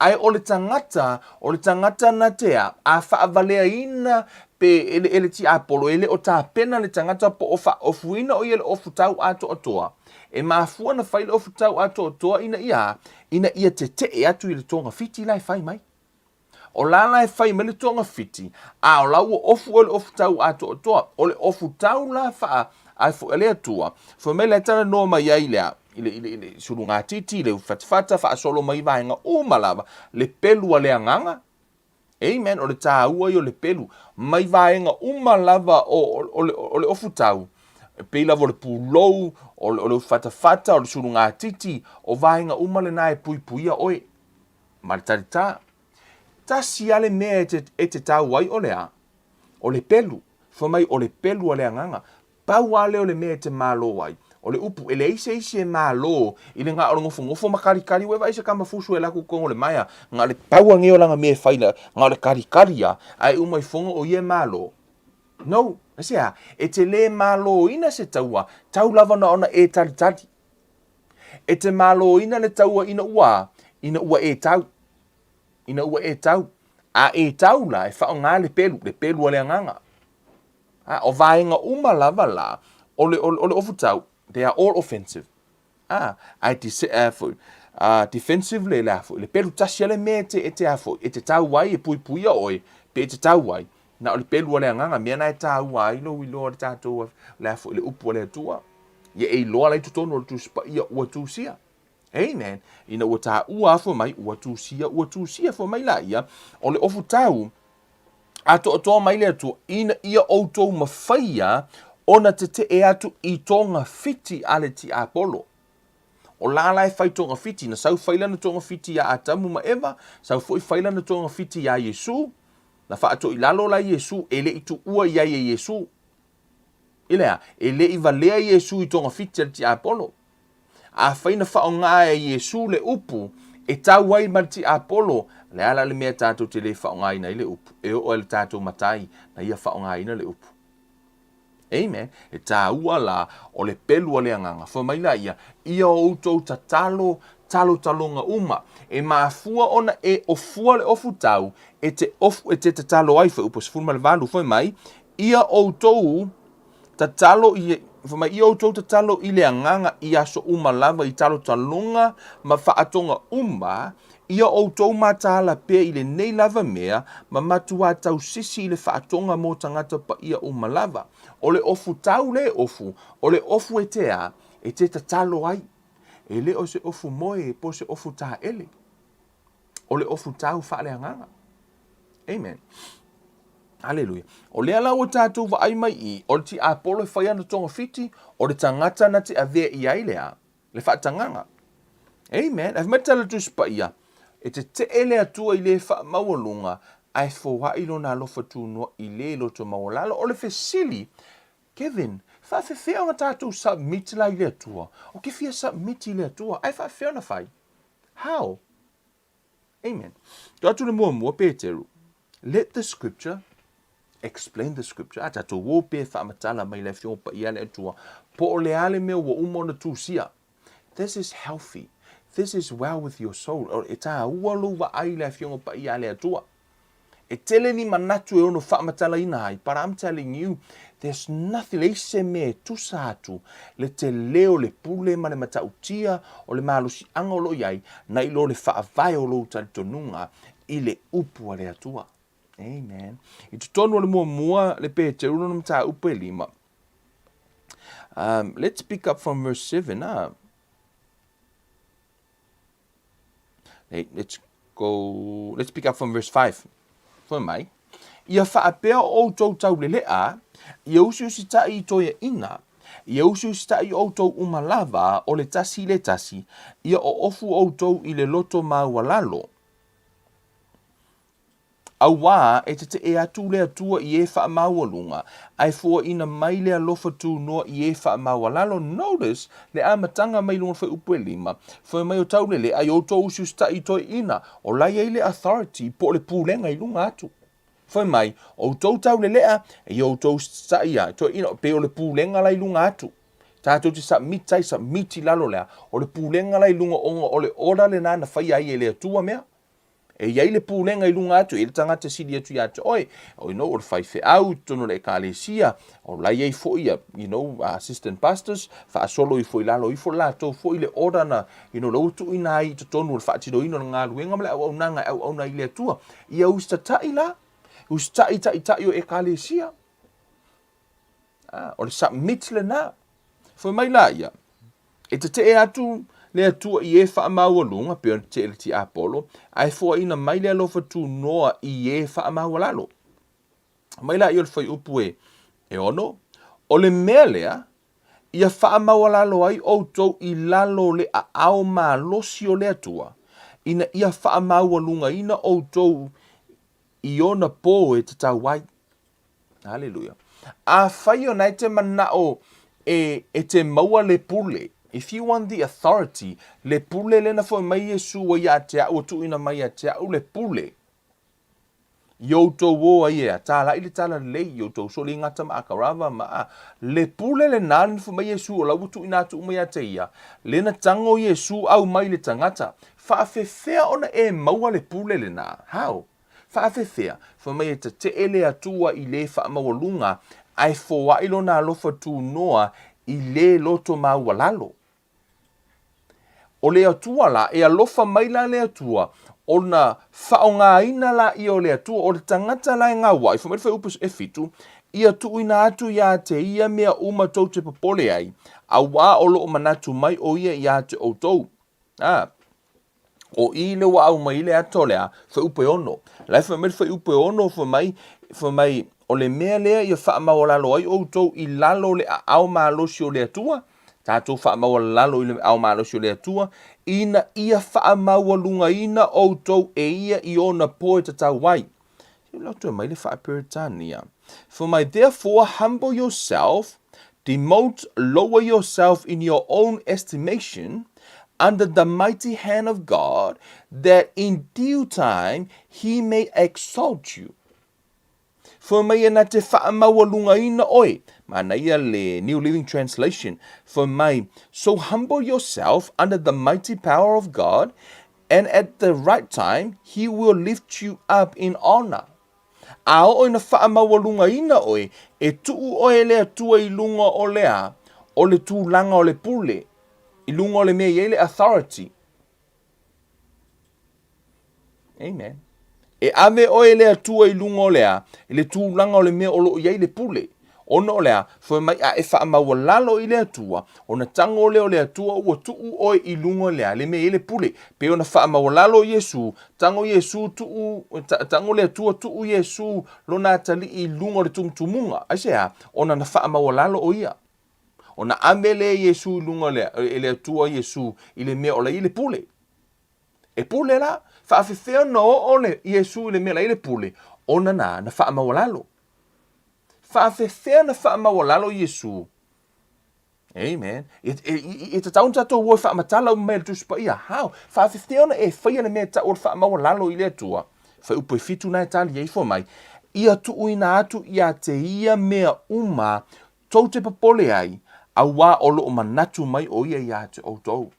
Ae o le tagata, o le tagata na te a, a faavaleaina pe e le, e le tiapolo, e le o tapena le tagata po o faaofuina o ia le ofu tau atoatoa. E mafua na fai le ofu tau atoatoa ina ia a? Ina ia tetee atu i le togafiti la e fai mai. O la la e fai mai le togafiti, a o la ua ofu oe le ofu tau atoatoa. O le ofu tau la faa, a foi a le Atua, fai mai la e talanoa mai ai le a? I le, i le, i le sulugatiti, i le ufatafata, faasolo mai vaega uma lava, le pelu a le agaga. Amen. O le tāua ia o le pelu. Mai vaega uma lava o, o, o, le, o le ofu tau, e pei lava o le pulou, o le, o le ufatafata, o le sulugatiti, o vaega uma lena e puipuia oe. Ma le talitā. Tasi lava le mea e te, e te tau ai o le a? O le pelu. Fai mai o le pelu a le agaga. Pau lava lea o le mea e te malo ai. O le upu, e leai se isi e malo i le ga o le nofonofo ma kalikali. Ua e vaai i se tama fusu e alu atu i totonu o le maea, na o le pau anei o lana mea e fai, na o le kalikali lava, ae uma ifoga o ia e malo. No, aisea? E te lē maloina se taua, tau lava na ona e talitali. E te maloina le taua ina ua, ina ua e tau. Ina ua e tau. A e tau la, e faaaoga le pelu, le pelu a le agaga. A, o vaega uma lava la, o le, o le, o le ofutau, they are all offensive. A, ae te, a foi, a, defensive le, le a foi, le pelu tasi a le mea e te, e te a foi, e te tau ai, e puipuia oe, pe e te tau ai, na o le pelu a le agaga, mea na e tāua ai lou iloa le tātou, le a foi, le upu a le Atua. Ia e iloa la i totonu o le Tusi Paia ua tusia. Amen. Ina ua tāua afua mai, ua tusia, ua tusia afua mai la ia, o le ofutau, atoatoa mai le Atua, ina ia outou mafaia ona tetee atu i togafiti a le tiapolo. O la la e fai togafiti, na sau fai lana togafiti iā Atamu ma Eva, sau foi fai lana togafiti iā Iesu, na faatoilalo la Iesu, e le i tuua i ai e Iesu. I le a? E le i valea Iesu i togafiti a le tiapolo. Afai na faaaoga e Iesu le upu e tau ai ma le tiapolo, o le a la le mea tatou te le faaaogaina ai le upu? E oo ai le tatou Matai na ia faaaogaina le upu. Amen. E tāua la o le pelu a le agaga. Fai mai la ia, ia outou tatalo talotaloga uma. E mafua ona e ofua le ofu tau, e te ofu e te tatalo ai, fuaiupu 18, fai mai, ia outou Tatalo i, fai mai, ia outou tatalo i le agaga i aso uma lava i talotaloga ma faatoga uma, ia outou mataala pea i lenei lava mea, ma matuā tausisi i le faatoga mo tagata paia uma lava. O le ofu tau le ofu, o le ofu e te a, e te tatalo ai. E le o se ofu moe po o se ofu taele. O le ofu tau faaleagaga. Amen. Aleluia. O lea la ua tatou vaai mai i, o le tiapolo e fai ana togafiti, o le tagata na te avea i ai le a? Le faatagaga. Amen. Ae fai mai le tala Tusi Paia, e tetee le Atua i le faamaualuga, ae foai lona alofa tunoa i le loto maualalo. O le fesili, Kevin, faafefea ona tatou submit la i le Atua? Ou te fia submit i le Atua, ae faafefea ona fai? How? Amen. To atu le muamua, Peteru, let the scripture explain the scripture. A tatou o pea e faamatala mai le Afioga Paia a le Atua, po o le a le mea ua uma ona tusia. This is healthy. This is well with your soul. E tāua lou vaai i le Afioga Paia a le Atua. E tele ni manatu e ono faamatalaina ai, but I'm telling you, there's nothing, leai se mea e tusa atu le tele o le pule ma le matautia o le malosiaga o lo o i ai, nai lo le faavae o lou talitonuga i le upu a le Atua. Amen. I totonu o le muamua, le Peteru lona mataupu e lima. Let's pick up from verse 7. Ah. Let's go, let's pick up from verse 5. Fai mai, ia faapea o outou taulele'a, ia usiusita'i i toeaina, ia usiusita'i outou uma lava o le tasi i le tasi, ia oofu outou i le loto maualalo. Auā e teteʻe atu le Atua i e faamaualuga, ae foaina mai le alofa tunoa i e faamaualalo, notice, le amataga mai luga o le fuaiupu e lima, fai mai o taulele ai outou usiusitaʻi i toeaiina, o la i ai le authority po o le pulega i luga atu. Fai mai, outou taulelea, e outou usitaʻi i toeaiina, pei o le pulega la i luga atu. Tatou te submit ai, submit i lalo lea, o le pulega la i luga ona o le order lena na faia ai e le Atua mea. E i ai le pulega i luga atu, e i ai le tagata e sili atu ia te oe, you know, o le faifeau i totonu o le ekalesia, o la i ai foi ia, you know, assistant pastors, faasolo ifo i lalo ifo latou foi le order na, you know, la ua tuuina ai i totonu o le faatinoina o le galuega ma le auaunaga e auauna ai i le Atua. Ia usitatai la, usita'i taitai o ekalesia. Ah, o le submit lena. Fai mai la ia, e tetee atu le Atua i e faamaualuga, pei ona tetee le tiapolo, ae foaina mai le alofa tunoa i e faamaualalo. Mai la ia o le fuaiupu e, e ono, o le mea lea, ia faamaualalo ai outou i lalo o le aao malosi o le Atua, ina ia faamaualugaina outou i ona pō e tatau ai. Haleluia. Afai ona e te manao e, e te maua le pule, if you want the authority, le pule lena foi mai Iesu ua ia te au, ua tuuina mai ia te au le pule. I outou o ai ea, tālaʻi le tala lelei, i outou soligata ma akarava ma a. Le pule lena lena foi mai Iesu o la ua tuuina atu uma ia te ia, lena tago Iesu au mai le tagata. Faafefea ona e maua le pule lena? How? Faafefea, fai mai e tetee le Atua i le faamaualuga, ae foai lona alofa tunoa i le loto maualalo. O le Atua la, e alofa mai la le Atua, ona faaaogaina laia o le Atua, o le tagata la e gauai, fai mai le fuaiupu e fitu, ia tuuina atu iā te ia mea uma tou te popole ai, auā o loo manatu mai o ia iā te outou. A, o i le ua au mai le ato lea, fuaiupu e ono. La e fai mai le fuaiupu e ono, fai mai, fai mai, o le mea lea ia faamaualalo ai outou i lalo o le aao malosi o le Atua, tatou faamaualalo i le aao malosi o le Atua, ina ia faamaualugaina outou e ia i ona po e tatau ai. Loto mai le faa-Peretania. Fai mai, therefore humble yourself, demote, lower yourself in your own estimation, under the mighty hand of God, that in due time he may exalt you. Fai mai e na te faamaualugaina oe. Manaia le New Living Translation. Fai mai, so humble yourself under the mighty power of God, and at the right time he will lift you up in honor. A oo ina faamaualugaina oe, e tuu oe e le Atua i luga o le a, o le tulaga o le pule, i luga o le mea i ai le authority. Amen. E ave oe e le Atua i luga o le a, i le tulaga o le mea o loo i ai le pule. Ona o le a, fai mai a e faamaualalo i le Atua, ona tago lea o le Atua ua tuu oe i luga o le a, le mea e i ai le pule. Pei ona faamaualalo Iesu, tago Iesu tuu, tago le Atua tuu Iesu lona atalii i luga o le tumutumuga. Aisea? Ona na faamaualalo o ia. Ona ave lea Iesu i luga o le, e le Atua Iesu i le mea o la i ai le pule. E pule la, faafefea ona oo le Iesu i le mea la i ai le pule, ona na, na faamaualalo. Faafefea na faamaualalo Iesu? Amen. E, e, e, e tatau ona tatou o e faamatala uma mai le Tusi Paia. How? Faafefea ona e faia le mea e tau o le faamaualalo i le Atua? Fuaiupu e fitu na e tali ai fai mai, ia tuuina atu ia te ia mea uma tou te popole ai, auā o loo manatu mai o ia iā te outou.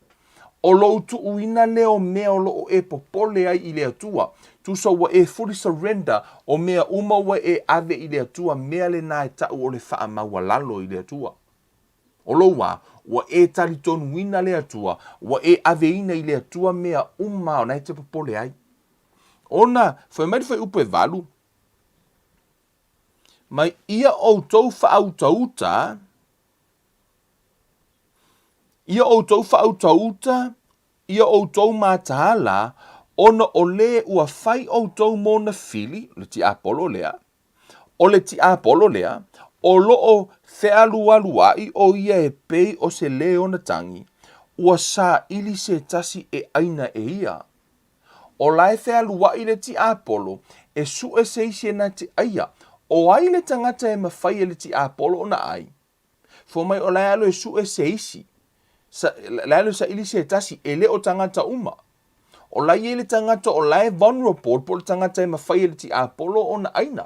O lou tuuina lea o mea o loo e popole ai i le Atua, tusa ua e fully surrender o mea uma ua e ave i le Atua mea lena e tau o le faamaualalo i le Atua. O lou wā, ua e talitonuina le Atua, ua e aveina i le Atua mea uma ona e te popole ai. Ona, fai mai le fuaiupu e valu, Mai ia outou faautauta, ia outou faautauta, ia outou mataala, Ona o lē ua fai ʻoutou mona fili, o le tiapolo lea, o le tiapolo lea, o loʻo fealualuaʻi ʻo ia e pei o se lē ona tagi, ua saʻili se tasi e ʻaina e ia. O la e fealuaʻi le tiapolo, e suʻe se isi e na te ʻaia. ʻO ai le tagata e mafai e le tiapolo ona ʻai? Fua mai o la e alu e suʻe se isi. Sa, la e alu e saʻili se tasi, e le o tagata uma. O la i ai le tagata o la e vulnerable po o le tagata e mafai e le tiapolo ona ʻaina.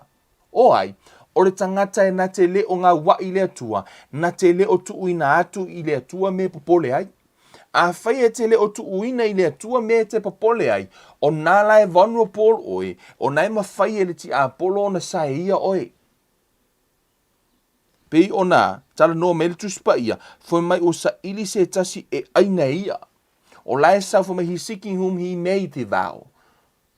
ʻO ai? ʻO le tagata e na te le o gauaʻi i le Atua, na te le o tuuina atu i le Atua me popole ai. Afai e te le o tuuina i le Atua me e te popole ai, o na la e vulnerable ʻoe, o na e mafai e le tiapolo ona saeia ʻoe. Pei ona talanoa mai le Tusi Paia, fai mai ua saʻili se tasi e ʻaina e ia. O la e sau fai mai he seeking whom he may devour.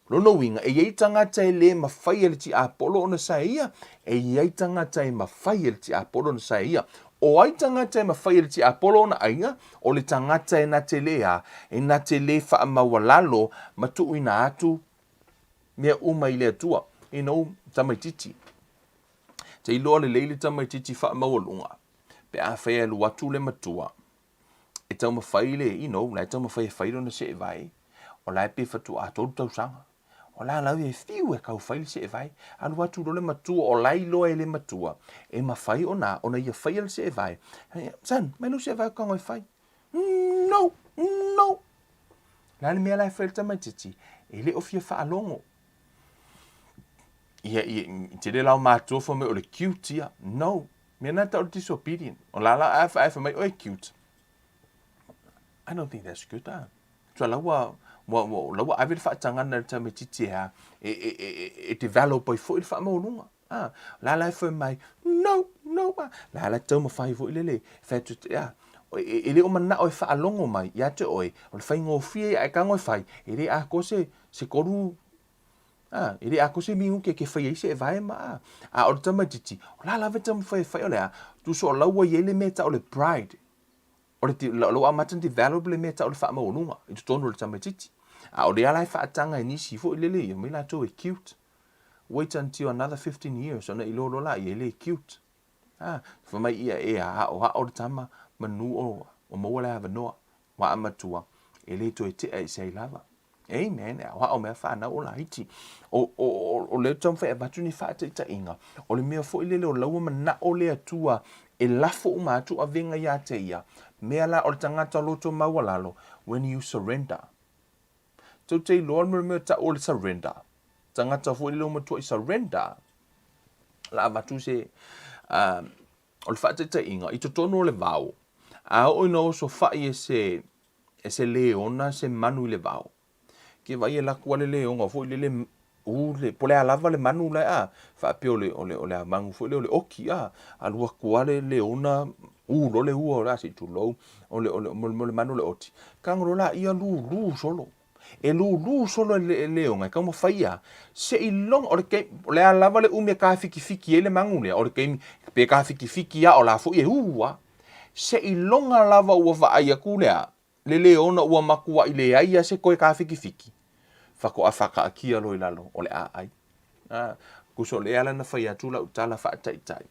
Lona uiga, e i ai tagata e lē mafai e le tiapolo ona sae ia, e i ai tagata e mafai e le tiapolo ona sae ia. ʻO ai tagata e mafai e le tiapolo ona ʻaiga? ʻO le tagata e na te lē a, e na te lē faamaualalo ma tuuina atu mea uma i le Atua. You know, tamaitiiti. Te iloa lelei le tamaitiiti faamaualuga, pe afai e alu atu le matua, e taumafai le, you know, la e taumafai e fai lona seevae, o la e pe faatoa 3 tausaga. O la lau e fiu e kau fai le seevae. Alu atu loa le matua, o la e iloa e le matua, e mafai ona, ona ia faia le seevae. Son, mai lou seevae o kago e fai. No! No! La le mea la e fai le tamaitiiti, e le o fia faalogo. Ia, ia, tele la o matua fai mai o le cute ia. No! Mea na tau o le disobedient. O la la a fai mai oe cute. I don't think that's good, ah. So la ua, ua, ua, la ua ave le faatagana i le tamaitiiti e a, e, e, e, e, e develop ai foi le faamaualuga. Ah, la la e fai mai, no, no, ah. La la taumafai foi lele, fai atu, ah, e, e le o manao e faalogo mai ia te oe, o le faigofie ia e tago e fai, e le atoa se, se tolu A, e le atoa se minute e te fai ai se evae ma a. A o le tamaitiiti, o la lava e taumafai e fai, o le a? Tusa o la ua i ai le mea e tau o le pride. O le, o la ua amata ona develop le mea e tau o le faamaualuga i totonu o le tamaitiiti. A o lea la e faataga e nisi foi lele ia, omai latou e cute. Wait until another 15 years ona iloa loa laia e le cute. A, fai mai ia e aoao le tama manu o, o maua le avanoa. Waa matua, e le toe tea i se ai lava. Amen. E aoao mea whanau o laiti. O, o, o, o lea taumafai e avatu ni faataitaiga. O le mea foi lele o laua manao le Atua e lafo uma atu avega ia te ia. Mea la o le tagata loto maualalo, when you surrender. Tou te iloa le mea tau o le surrender. Tagata foi lele o matua i surrender. La avatu se, o le faataitaiga, i totonu o le vao, a oo ina osofai e se, e se leona se manu i le vao, ke vaai e laku a le leona foi lele, u le, po o le a lava le manu la a, faapea o le, o le, o le a manu foi lea o le oki a, alu atu a le leona, u loa le ua o le a se i tulou, o le, o le, mo le manu o le oti, tago loa laia lulu solo. E lūlū solo e le leoga e taumafai ia seiloga o le taimi, o le a lava le umi e kāfikifiki ai le magu lea, o le taimi pe kāfikifiki lava o la foi e ū lava. Seiloga lava ua vaai atu lea le leona ua matuai leai lava se toe kāfikifiki, faatoa faataatia loa i lalo o le aai. A, tusa o le ala na fai atu lau tala faataitai,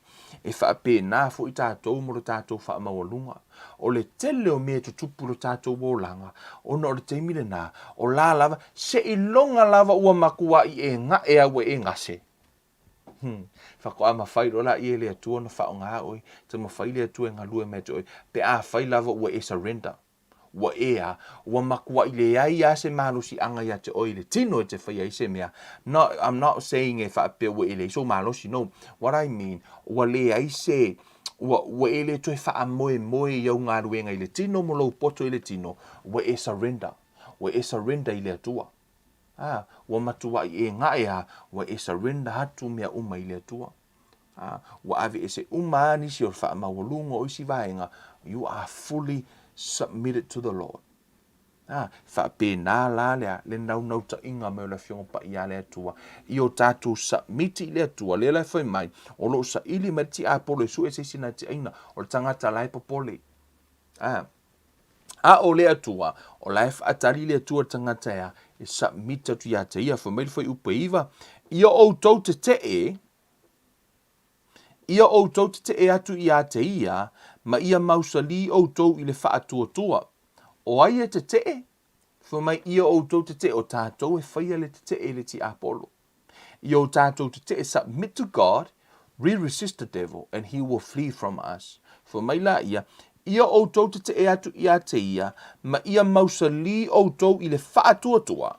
e faapena foi tatou mo lo tatou faamaualuga. O le tele o mea e tutupu i lo tatou olaga, ona o le taimi lena, o la lava, seiloga lava ua matuai e gae au e gase. Hmm. Faatoa mafai loa laia e le Atua ona faaaoga oe, taumafai le Atua e galue mai ia te oe, pe afai lava ua e surrender. Ua ea, ua matuai leai lava se malosiaga ia te oe i le tino e te faia ai se mea. No, I'm not saying e faapea ua e leai sou malosi, no. What I mean, ua leai se, ua, ua e le toe faamoemoe i au galuega i le tino mo lou poto i le tino, ua e surrender. Ua e surrender i le Atua. Ah, ua matuai e gae lava, ua e surrender atu mea uma i le Atua. Ā, ua aveese uma lava nisi o le faamaualuga o isi vaega, you are fully submitted to the Lord. Ā, faapena la le, le naunautaiga mai o le Afioga Paia a le Atua, i o tatou submit i le Atua, lea la e fai mai, o lo o saili mai le tiapolo e sue se isi na te aina, o le tagata la e popole. Ā, A o le Atua, o la e faatali le Atua le tagata e a, e submit atu ia te ia. Fai mai le fuaiupu e 9, Ia outou tetee, ia outou tetee atu ia te ia, ma ia mausali outou i le faatuatua. O ai e tetee? Fai mai, ia outou tetee, o tatou e faia le tetee i le tiapolo. Ia o tatou tetee, submit to God, we resist the devil and he will flee from us. Fai mai la ia, ia outou tetee atu ia te ia, ma ia mausali outou i le faatuatua,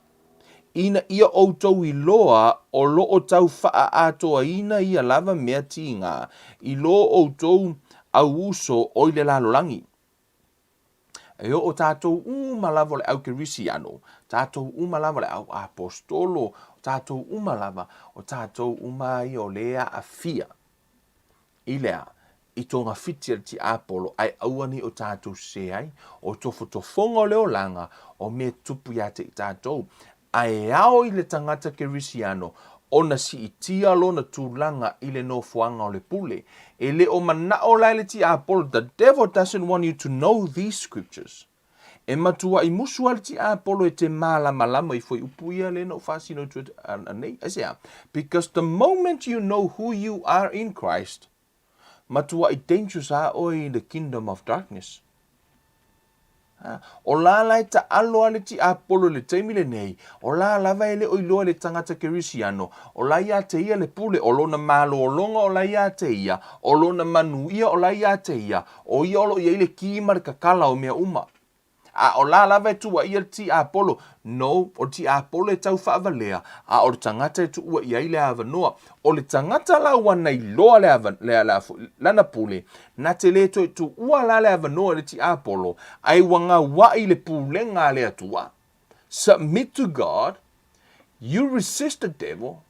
ina ia outou iloa o lo o tau faaatoaina ia lava mea tiga i lo outou auuso o i le lalolagi. E oo tatou uma lava o le au Kerisiano, tatou uma lava o le au Aposetolo, tatou uma lava, o tatou uma ia o le aafia i le a, i togafiti a le tiapolo, ae aua ne i o tatou sese ai, o tofotofoga o le olaga, o mea tupu ia te i tatou. Ae ao i le tagata Kerisiano ona siitia lona tulaga i le nofoaga o le pule. E le o manao la e le tiapolo, the devil doesn't want you to know these scriptures. E matuai musu lava le tiapolo e te malamalama i fuaiupu ia lea na ou faasino atu nei. Aisea? Because the moment you know who you are in Christ, Matuai dangerous a oe in the kingdom of darkness. Ha, o la la e taalo a le tiapolo i le taimi lenei, o la lava e le o iloa e le tagata Kerisiano, o la ia te ia le pule, o lona malologa o la ia te ia, o lona manuia o la ia te ia, o ia o lo o i ai le ki ma le kakala o mea uma. A o la lava e tuuaia le tiapolo? No, o le tiapolo e tau faavalea, a o le tagata e tuua i ai le avanoa. O le tagata la ua na iloa le ava, le, le, lana pule, na te le toe tuua la le avanoa i le tiapolo, ae ua gauai i le pulega a le Atua. Submit to God, you resist the devil,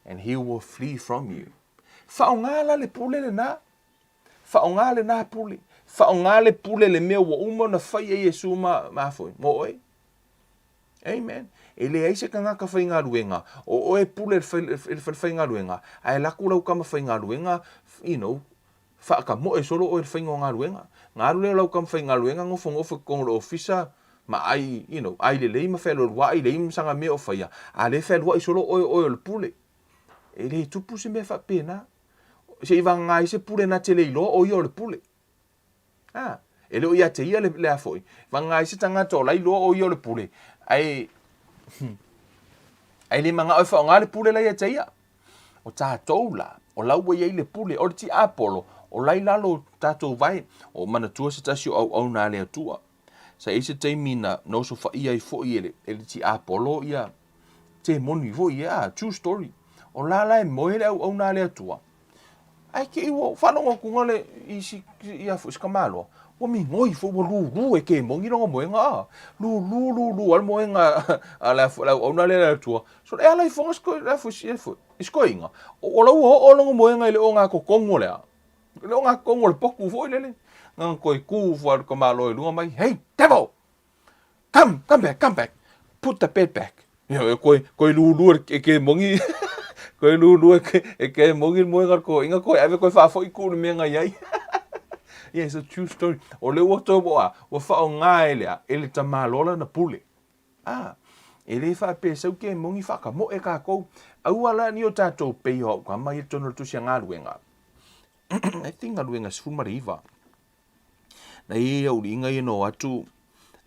and he will flee from you. Faaaoga la le pule lena. Faaaoga lena pule. Faaaoga le pule le mea ua uma ona fai e Iesu ma, ma foi, mo oe. Amen. E leai se tagata faigaluega, o oe pule i le falefaigaluega, ae laku lau tama faigaluega, you know, faakamoe solo oe i le faiga o galuega. Na alu lea o lau tama faigaluega nofonofo i totonu o le ofisa ma ai, you know, ai lelei ma fealualuai leai ma sana mea o faia, a lea e fealuai solo oe o oe o le pule. E le tupu se mea faapena. Se i vagana ai se pule na te le iloa o ia o le pule. A, e le o ia te ia le, le a foi. Vagana ai se tagata o la iloa o ia o le pule, ae, ae le manao e faaaoga le pule la ia te ia. O tatou la, o la ua i ai le pule, o le tiapolo, o la i lalo o tatou vae, o manatua se tasi o auauna a le Atua. Sa i ai se taimi na na osofaia ai foi e le, e le tiapolo ia temoni foi ia, ah, true story. O la la e moe le auauna a le Atua. Ae te i ua faalogo atu le i si ia foi si tamaloa, ua migoi foi ua lulu e kemoni lona moega a. Lulu lulu a le moega a le le auauna lea a le Atua. So e ala ifoga si le foi si foi i si toeaina. O la ua oo lona moega i le ogatotonu o le a. I le ogatotonu o le potu foi lele. Na ona toe tu foi le tamaloa i luga mai, hey devil! Come, come back, come back. Put the bed back. Ia, e koe, koe lulu e ke mongi. Koe lulu e ke, e ke mongi le moenga le toeaina koe ave koe faafoi tuu le mea na i ai. Yeah, it's a true story. O le ua toe ua, ua faaaoga e le a, e le tamaloa lana pule. Ah, e le faapea sau ke mongi whakamoe kākou. Aua la ni o tātou pei o au ka mai e tonu le tusi a galuega. I think galuega 19. Na i ai auliiga ia no atu,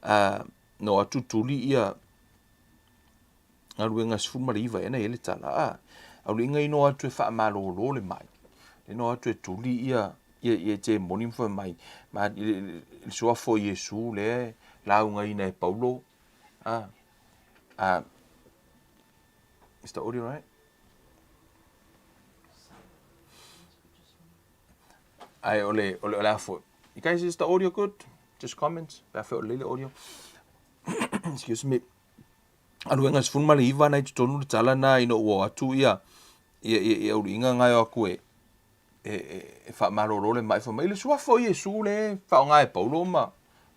uh, no atu tuli ia galuega 19 ea na i ai le tala. Ah, auliiga ia no atu e faamalōlō le mai. Le no atu e tuli ia ia ia te moni ma fai mai ma i le, le suafa o Iesu lea e laugaina e Paulo. Ah, ah, is the audio right? Ae o le, o le, o le a foi. You guys, is the audio good? Just comment. Pe a fea o lelei le audio. Excuse me. Aluega 19 na i totonu le tala na ina ua o atu ia, ia, ia, ia auliiga na e o atu e, e, e, e faamalōlō le mai fai mai, i le suafa o Iesu le faaaoga e Paulo ma,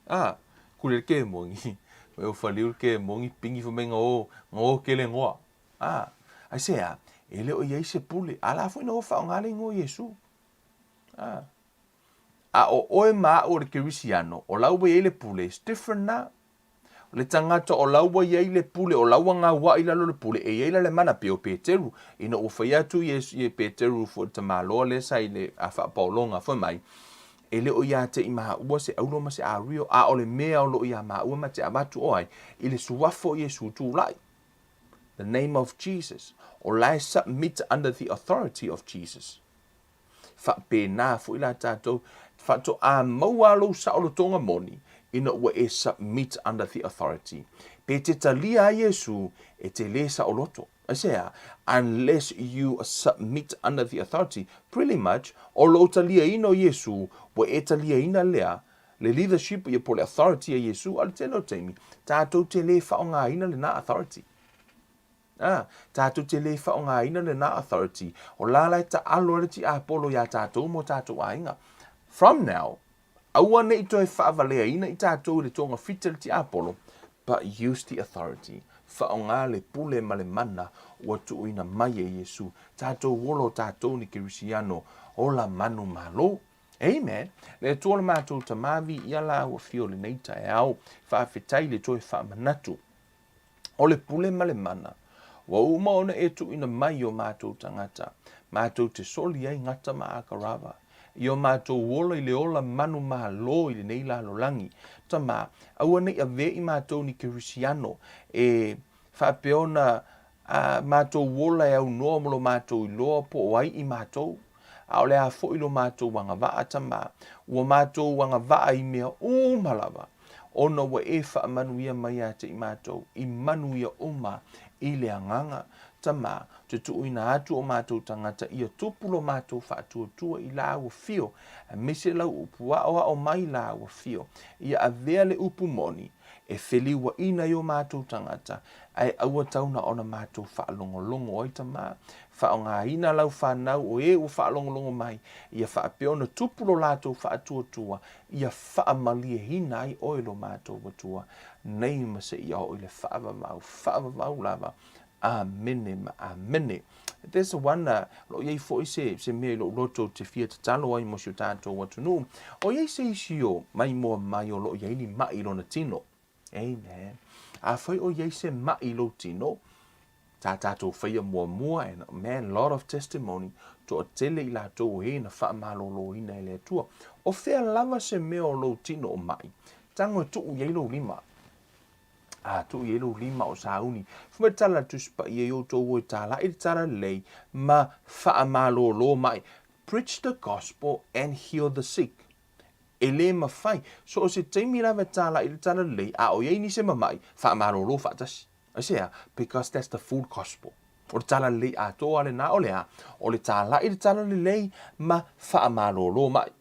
a, kuli le kemoni. Mai o faliu le kemoni pingi fai mai na o, na o kele ngoa. A, aisea, e le o i ai se pule, a la foi na o faaaoga le igoa o Iesu. A. A o oe ma a'u o le Kerisiano, o la ua i ai le pule, it's different na. O le tagata o la ua i ai le pule, o la ua gaua'i i lalo o le pule, e i ai la le mana pei o Peteru. Ina ua fai atu Iesu i Peteru foi le tamaloa lea sa i le faapaologa fai mai, E le o iā te i māua se aulo ma se ario, a o le mea o lo o iā māua ma te avatu o ai, i le suafa o Iesu tulai. The name of Jesus. O la e submit under the authority of Jesus. Faapena foi la tatou, faatoa maua lou saolotoga moni ina ua e submit under the authority. Pe te talia ai Iesu, e te lē saoloto. Aisea? Unless you submit under the authority, pretty much, o lou taliaina o Iesu, ua e taliaina lea, le leadership ia po o le authority a Iesu, a o le tele o taimi, tatou te lē faaaogaina lena authority. Ā, tātou te lē whaongaina lenā authority, o la la e taalo ai le tiapolo iā tātou mō tātou aiga. From now, aua ne i toe whaavaleaina i tātou i le togafiti a le tiapolo, but use the authority, whaonga le pule ma le mana ua tuuina mai e Iesu, tātou ola o tātou ni Kerisiano, ola manu malo. Amen. Le Atua le mātou Tama, viia la ua fio lenei taeao, faafetai le toe faamanatu. O le pule ma le mana, ua uma ona e tuuina mai i o mātou tagata, mātou te soli ai gata ma Akarava, i o mātou ola i le ola manumalo i lenei lalolagi. Tama, aua nei avea i mātou ni Kerisiano e faapea ona a mātou ola e aunoa mo lo mātou iloa po o ai i mātou. A o le a foi lo mātou agavaa, Tama, ua mātou agavaa i mea uma lava, ona ua e faamanuia mai ia te i mātou, i manuia uma i le agaga. Tama, te tuuina atu o mātou tagata ia tupu lo mātou faatuatua i lāua fio, aemaise lau upu aoao mai lāua fio, ia avea le upu moni, e feliuaina i o mātou tagata, ae aua tau na ona mātou faalogologo ai, Tama, Faaaogaina lau whanau o e ua faalogologo mai, ia faapea ona tupu lo latou faatuatua, ia faamalieina ai oe lo matou Atua, nei ma seia oo i le faavavau, faavavau lava. Amene ma amene. There's a one, lo o i ai foi se, se mea i lou loto ou te fia tatalo ai mo si o tatou atunuu. O i ai se isi o maimoa mai o lo o i ai ni maʻi i lona tino. Amen. Afai o i ai se maʻi i lou tino, tā tātou whaia muamua, and man, lot of testimony, toatele i latou o e na whaamaloloina e le Atua. O whea lava se mea o lou tino o maʻi, tango e tuu i ai lou lima. A, tuu i ai lou lima o sauni. Fai mai le tala a le Tusi Paia i outou o e tālaʻi le tala lelei ma whaamalolo maʻi. Preach the gospel and heal the sick. E lē mawhai, so o se taimi lava e tālaʻi le tala lelei, a o i ai nisi e mamaʻi, faamalolo faatasi. Aisea? Because that's the full gospel. O le tala lelei atoa lenā o le a? O le tālaʻi le tala lelei ma faamalolo maʻi.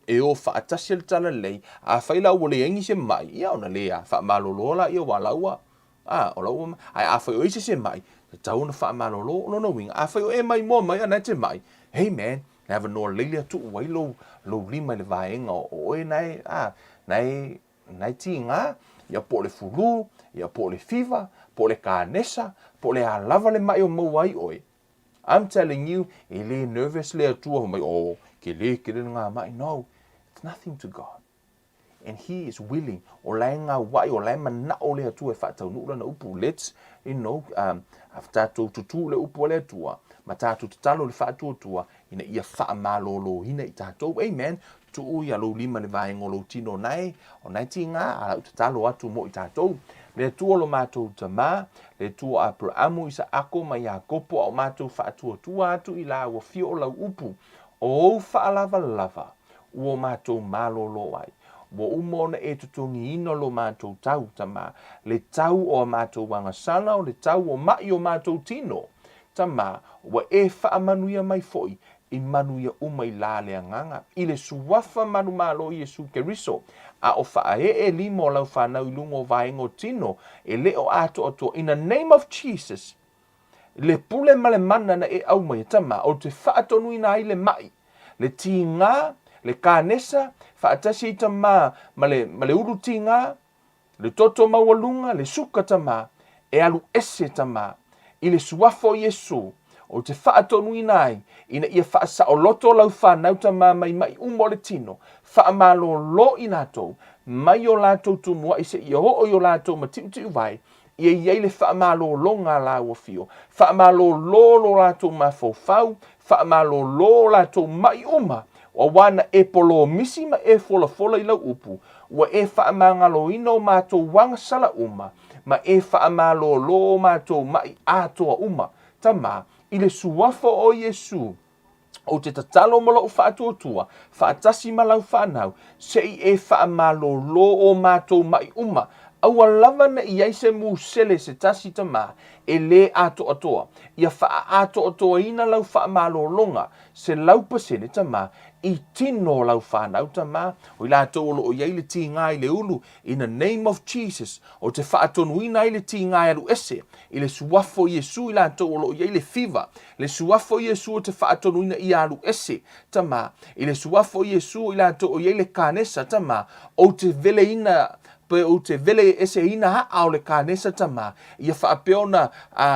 E o faatasi le tala lelei, afai la ua leai nisi e mamaʻi, ia ona lē a, faamalolo laia aua la ua, a, o la ua, ae afai o i ai se isi e maʻi, tatau ona faamalolo. O lona uiga, afai o e maimoa mai a na e te maʻi, hey man, Le avanoa lelei lea tuu ai lou, lou lima i le vaega o oe na e, a, na e, na e tīgā, ia po o le fulū, ia po o le fiva, po o le kānesa, po o le a lava le maʻi o maua ai oe. I'm telling you, e lē nervous le Atua fai mai, oh, ke lē kele le ngā maʻi. No, it's nothing to God. And he is willing, o la e gauaʻi, o la e manaʻo le Atua e faataunuu lana upu. Let's, you know, um, tatou tutū le upu a le Atua, ma tatou tatalo i le faatuatua, ina ia faamaloloina i tatou. Amen. Tuu ia lou lima i le vaega o lou tino o na e, o na e tīgā, a lau tatalo atu mo i tatou. Le Atua lo matou Tamā, le Atua o Aperaamu, Isaako ma Iakopo, a o matou faatuatua atu i la ua fia o lau upu, o ou faalavalava, ua matou malolo ai. Ua uma ona e totogiina lo matou tau, Tamā, le tau o a matou agasala, o le tau o maʻi o matou tino. Tamā, ua e faamanuia mai foi i manuia uma i la le agaga, i le suafa manumalo Iesu Keriso, a o faaee lima o lau fanau i luga o vaega o tino e le o atoatoa, in the name of Jesus, le pule ma le mana na e aumaia, Tamā, ou te faatonuina ai le maʻi, le tīgā, le kānesa, faatasi ai Tamā ma le, ma le ulu tīgā, le toto maualuga, le suka Tamā, e alu ese Tamā, i le suafa o Iesū, Ou te faatonuina ai, ina ia faasaoloto lau fanau tama mai maʻi uma o le tino, faamalōlō i latou, mai o latou tumuaʻi seia oo i o latou matiʻutiʻuvae, ia i ai le faamalōlōga a lāua afio, faamalōlō lo latou mafaufau, faamalōlō o latou maʻi uma, auā na e polomisi ma e folafola i lau upu, ua e faamagaloina o matou agasala uma, ma e faamalōlō o matou maʻi atoa uma. Tama, i le suafa o Iesū, ou te tatalo ma loʻu faatuatua, faatasi ma lau fanau, se i e faamalōlō o matou maʻi uma, aua lava ne i ai se musele se tasi tama e lē atoatoa, ia faaatoatoaina lau faamalōlōga, 100% tama, i tino o lau fanau tama, o i latou o loo i ai le tigā i le ulu, In the name of Jesus, ou te faatonuina ai le tigā e alu ese i le suafa o Iesu i latou o lo o i ai le fiva. Le suafa o Iesu ou te faatonuina ia alu ese, Tama. I le suafa o Iesu i latou o i ai le kanesa, Tama, ou te veleina pe ou te vele eseina aa o le kanesa, Tama, ia faapea ona a,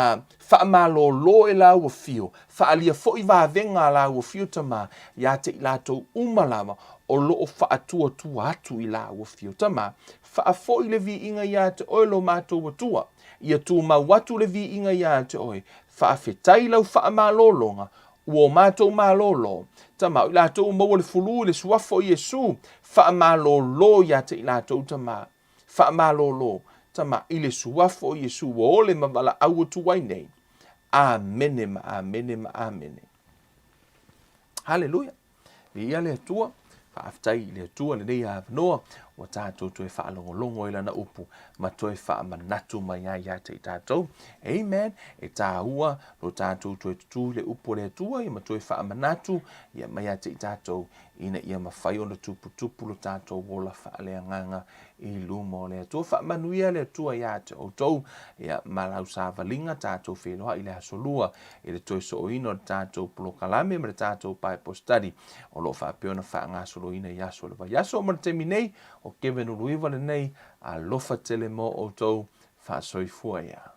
faamalōlō e lāua fio, faaalia foi vavega a lāua fio, Tama, iā te i latou uma lava o lo o faatuatua atu i lāua fio. Tama, faafoi le viiga iā te oe lo matou Atua. Ia tumau atu le viiga iā te oe. Faafetai lau faamalōlōga, ua o matou malōlō. Tama, o i latou ua maua le fulū i le suafa o Iesū, faamalōlō iā te i latou, Tama. Faamalōlō, Tama, i le suafa o Iesū ua ole ma valaau atu ai nei. Amene ma amene ma amene. Haleluia! Viia le Atua, faafetai i le Atua lenei avanoa ua tatou toe faalogologo i lana upu ma toe faamanatu mai ai ia te i tatou. Amen. E tāua lo tatou toe tutū i le upu o le Atua ia ma toe faamanatu ia mai ia te i tatou ina ia mafai ona tuputupu lo tatou ola faaleagaga i luma o le Atua. Faamanuia le Atua iā te outou ia ma lau savaliga tatou feiloai i le aso lua i le toe sooina o le tatou polokalame ma le tatou Bible study o lo o faapea ona faagasoloina i aso o le vaiaso. Ma le taimi nei, o Kevin Uluiva lenei, alofa tele mo outou, faasoifua ia.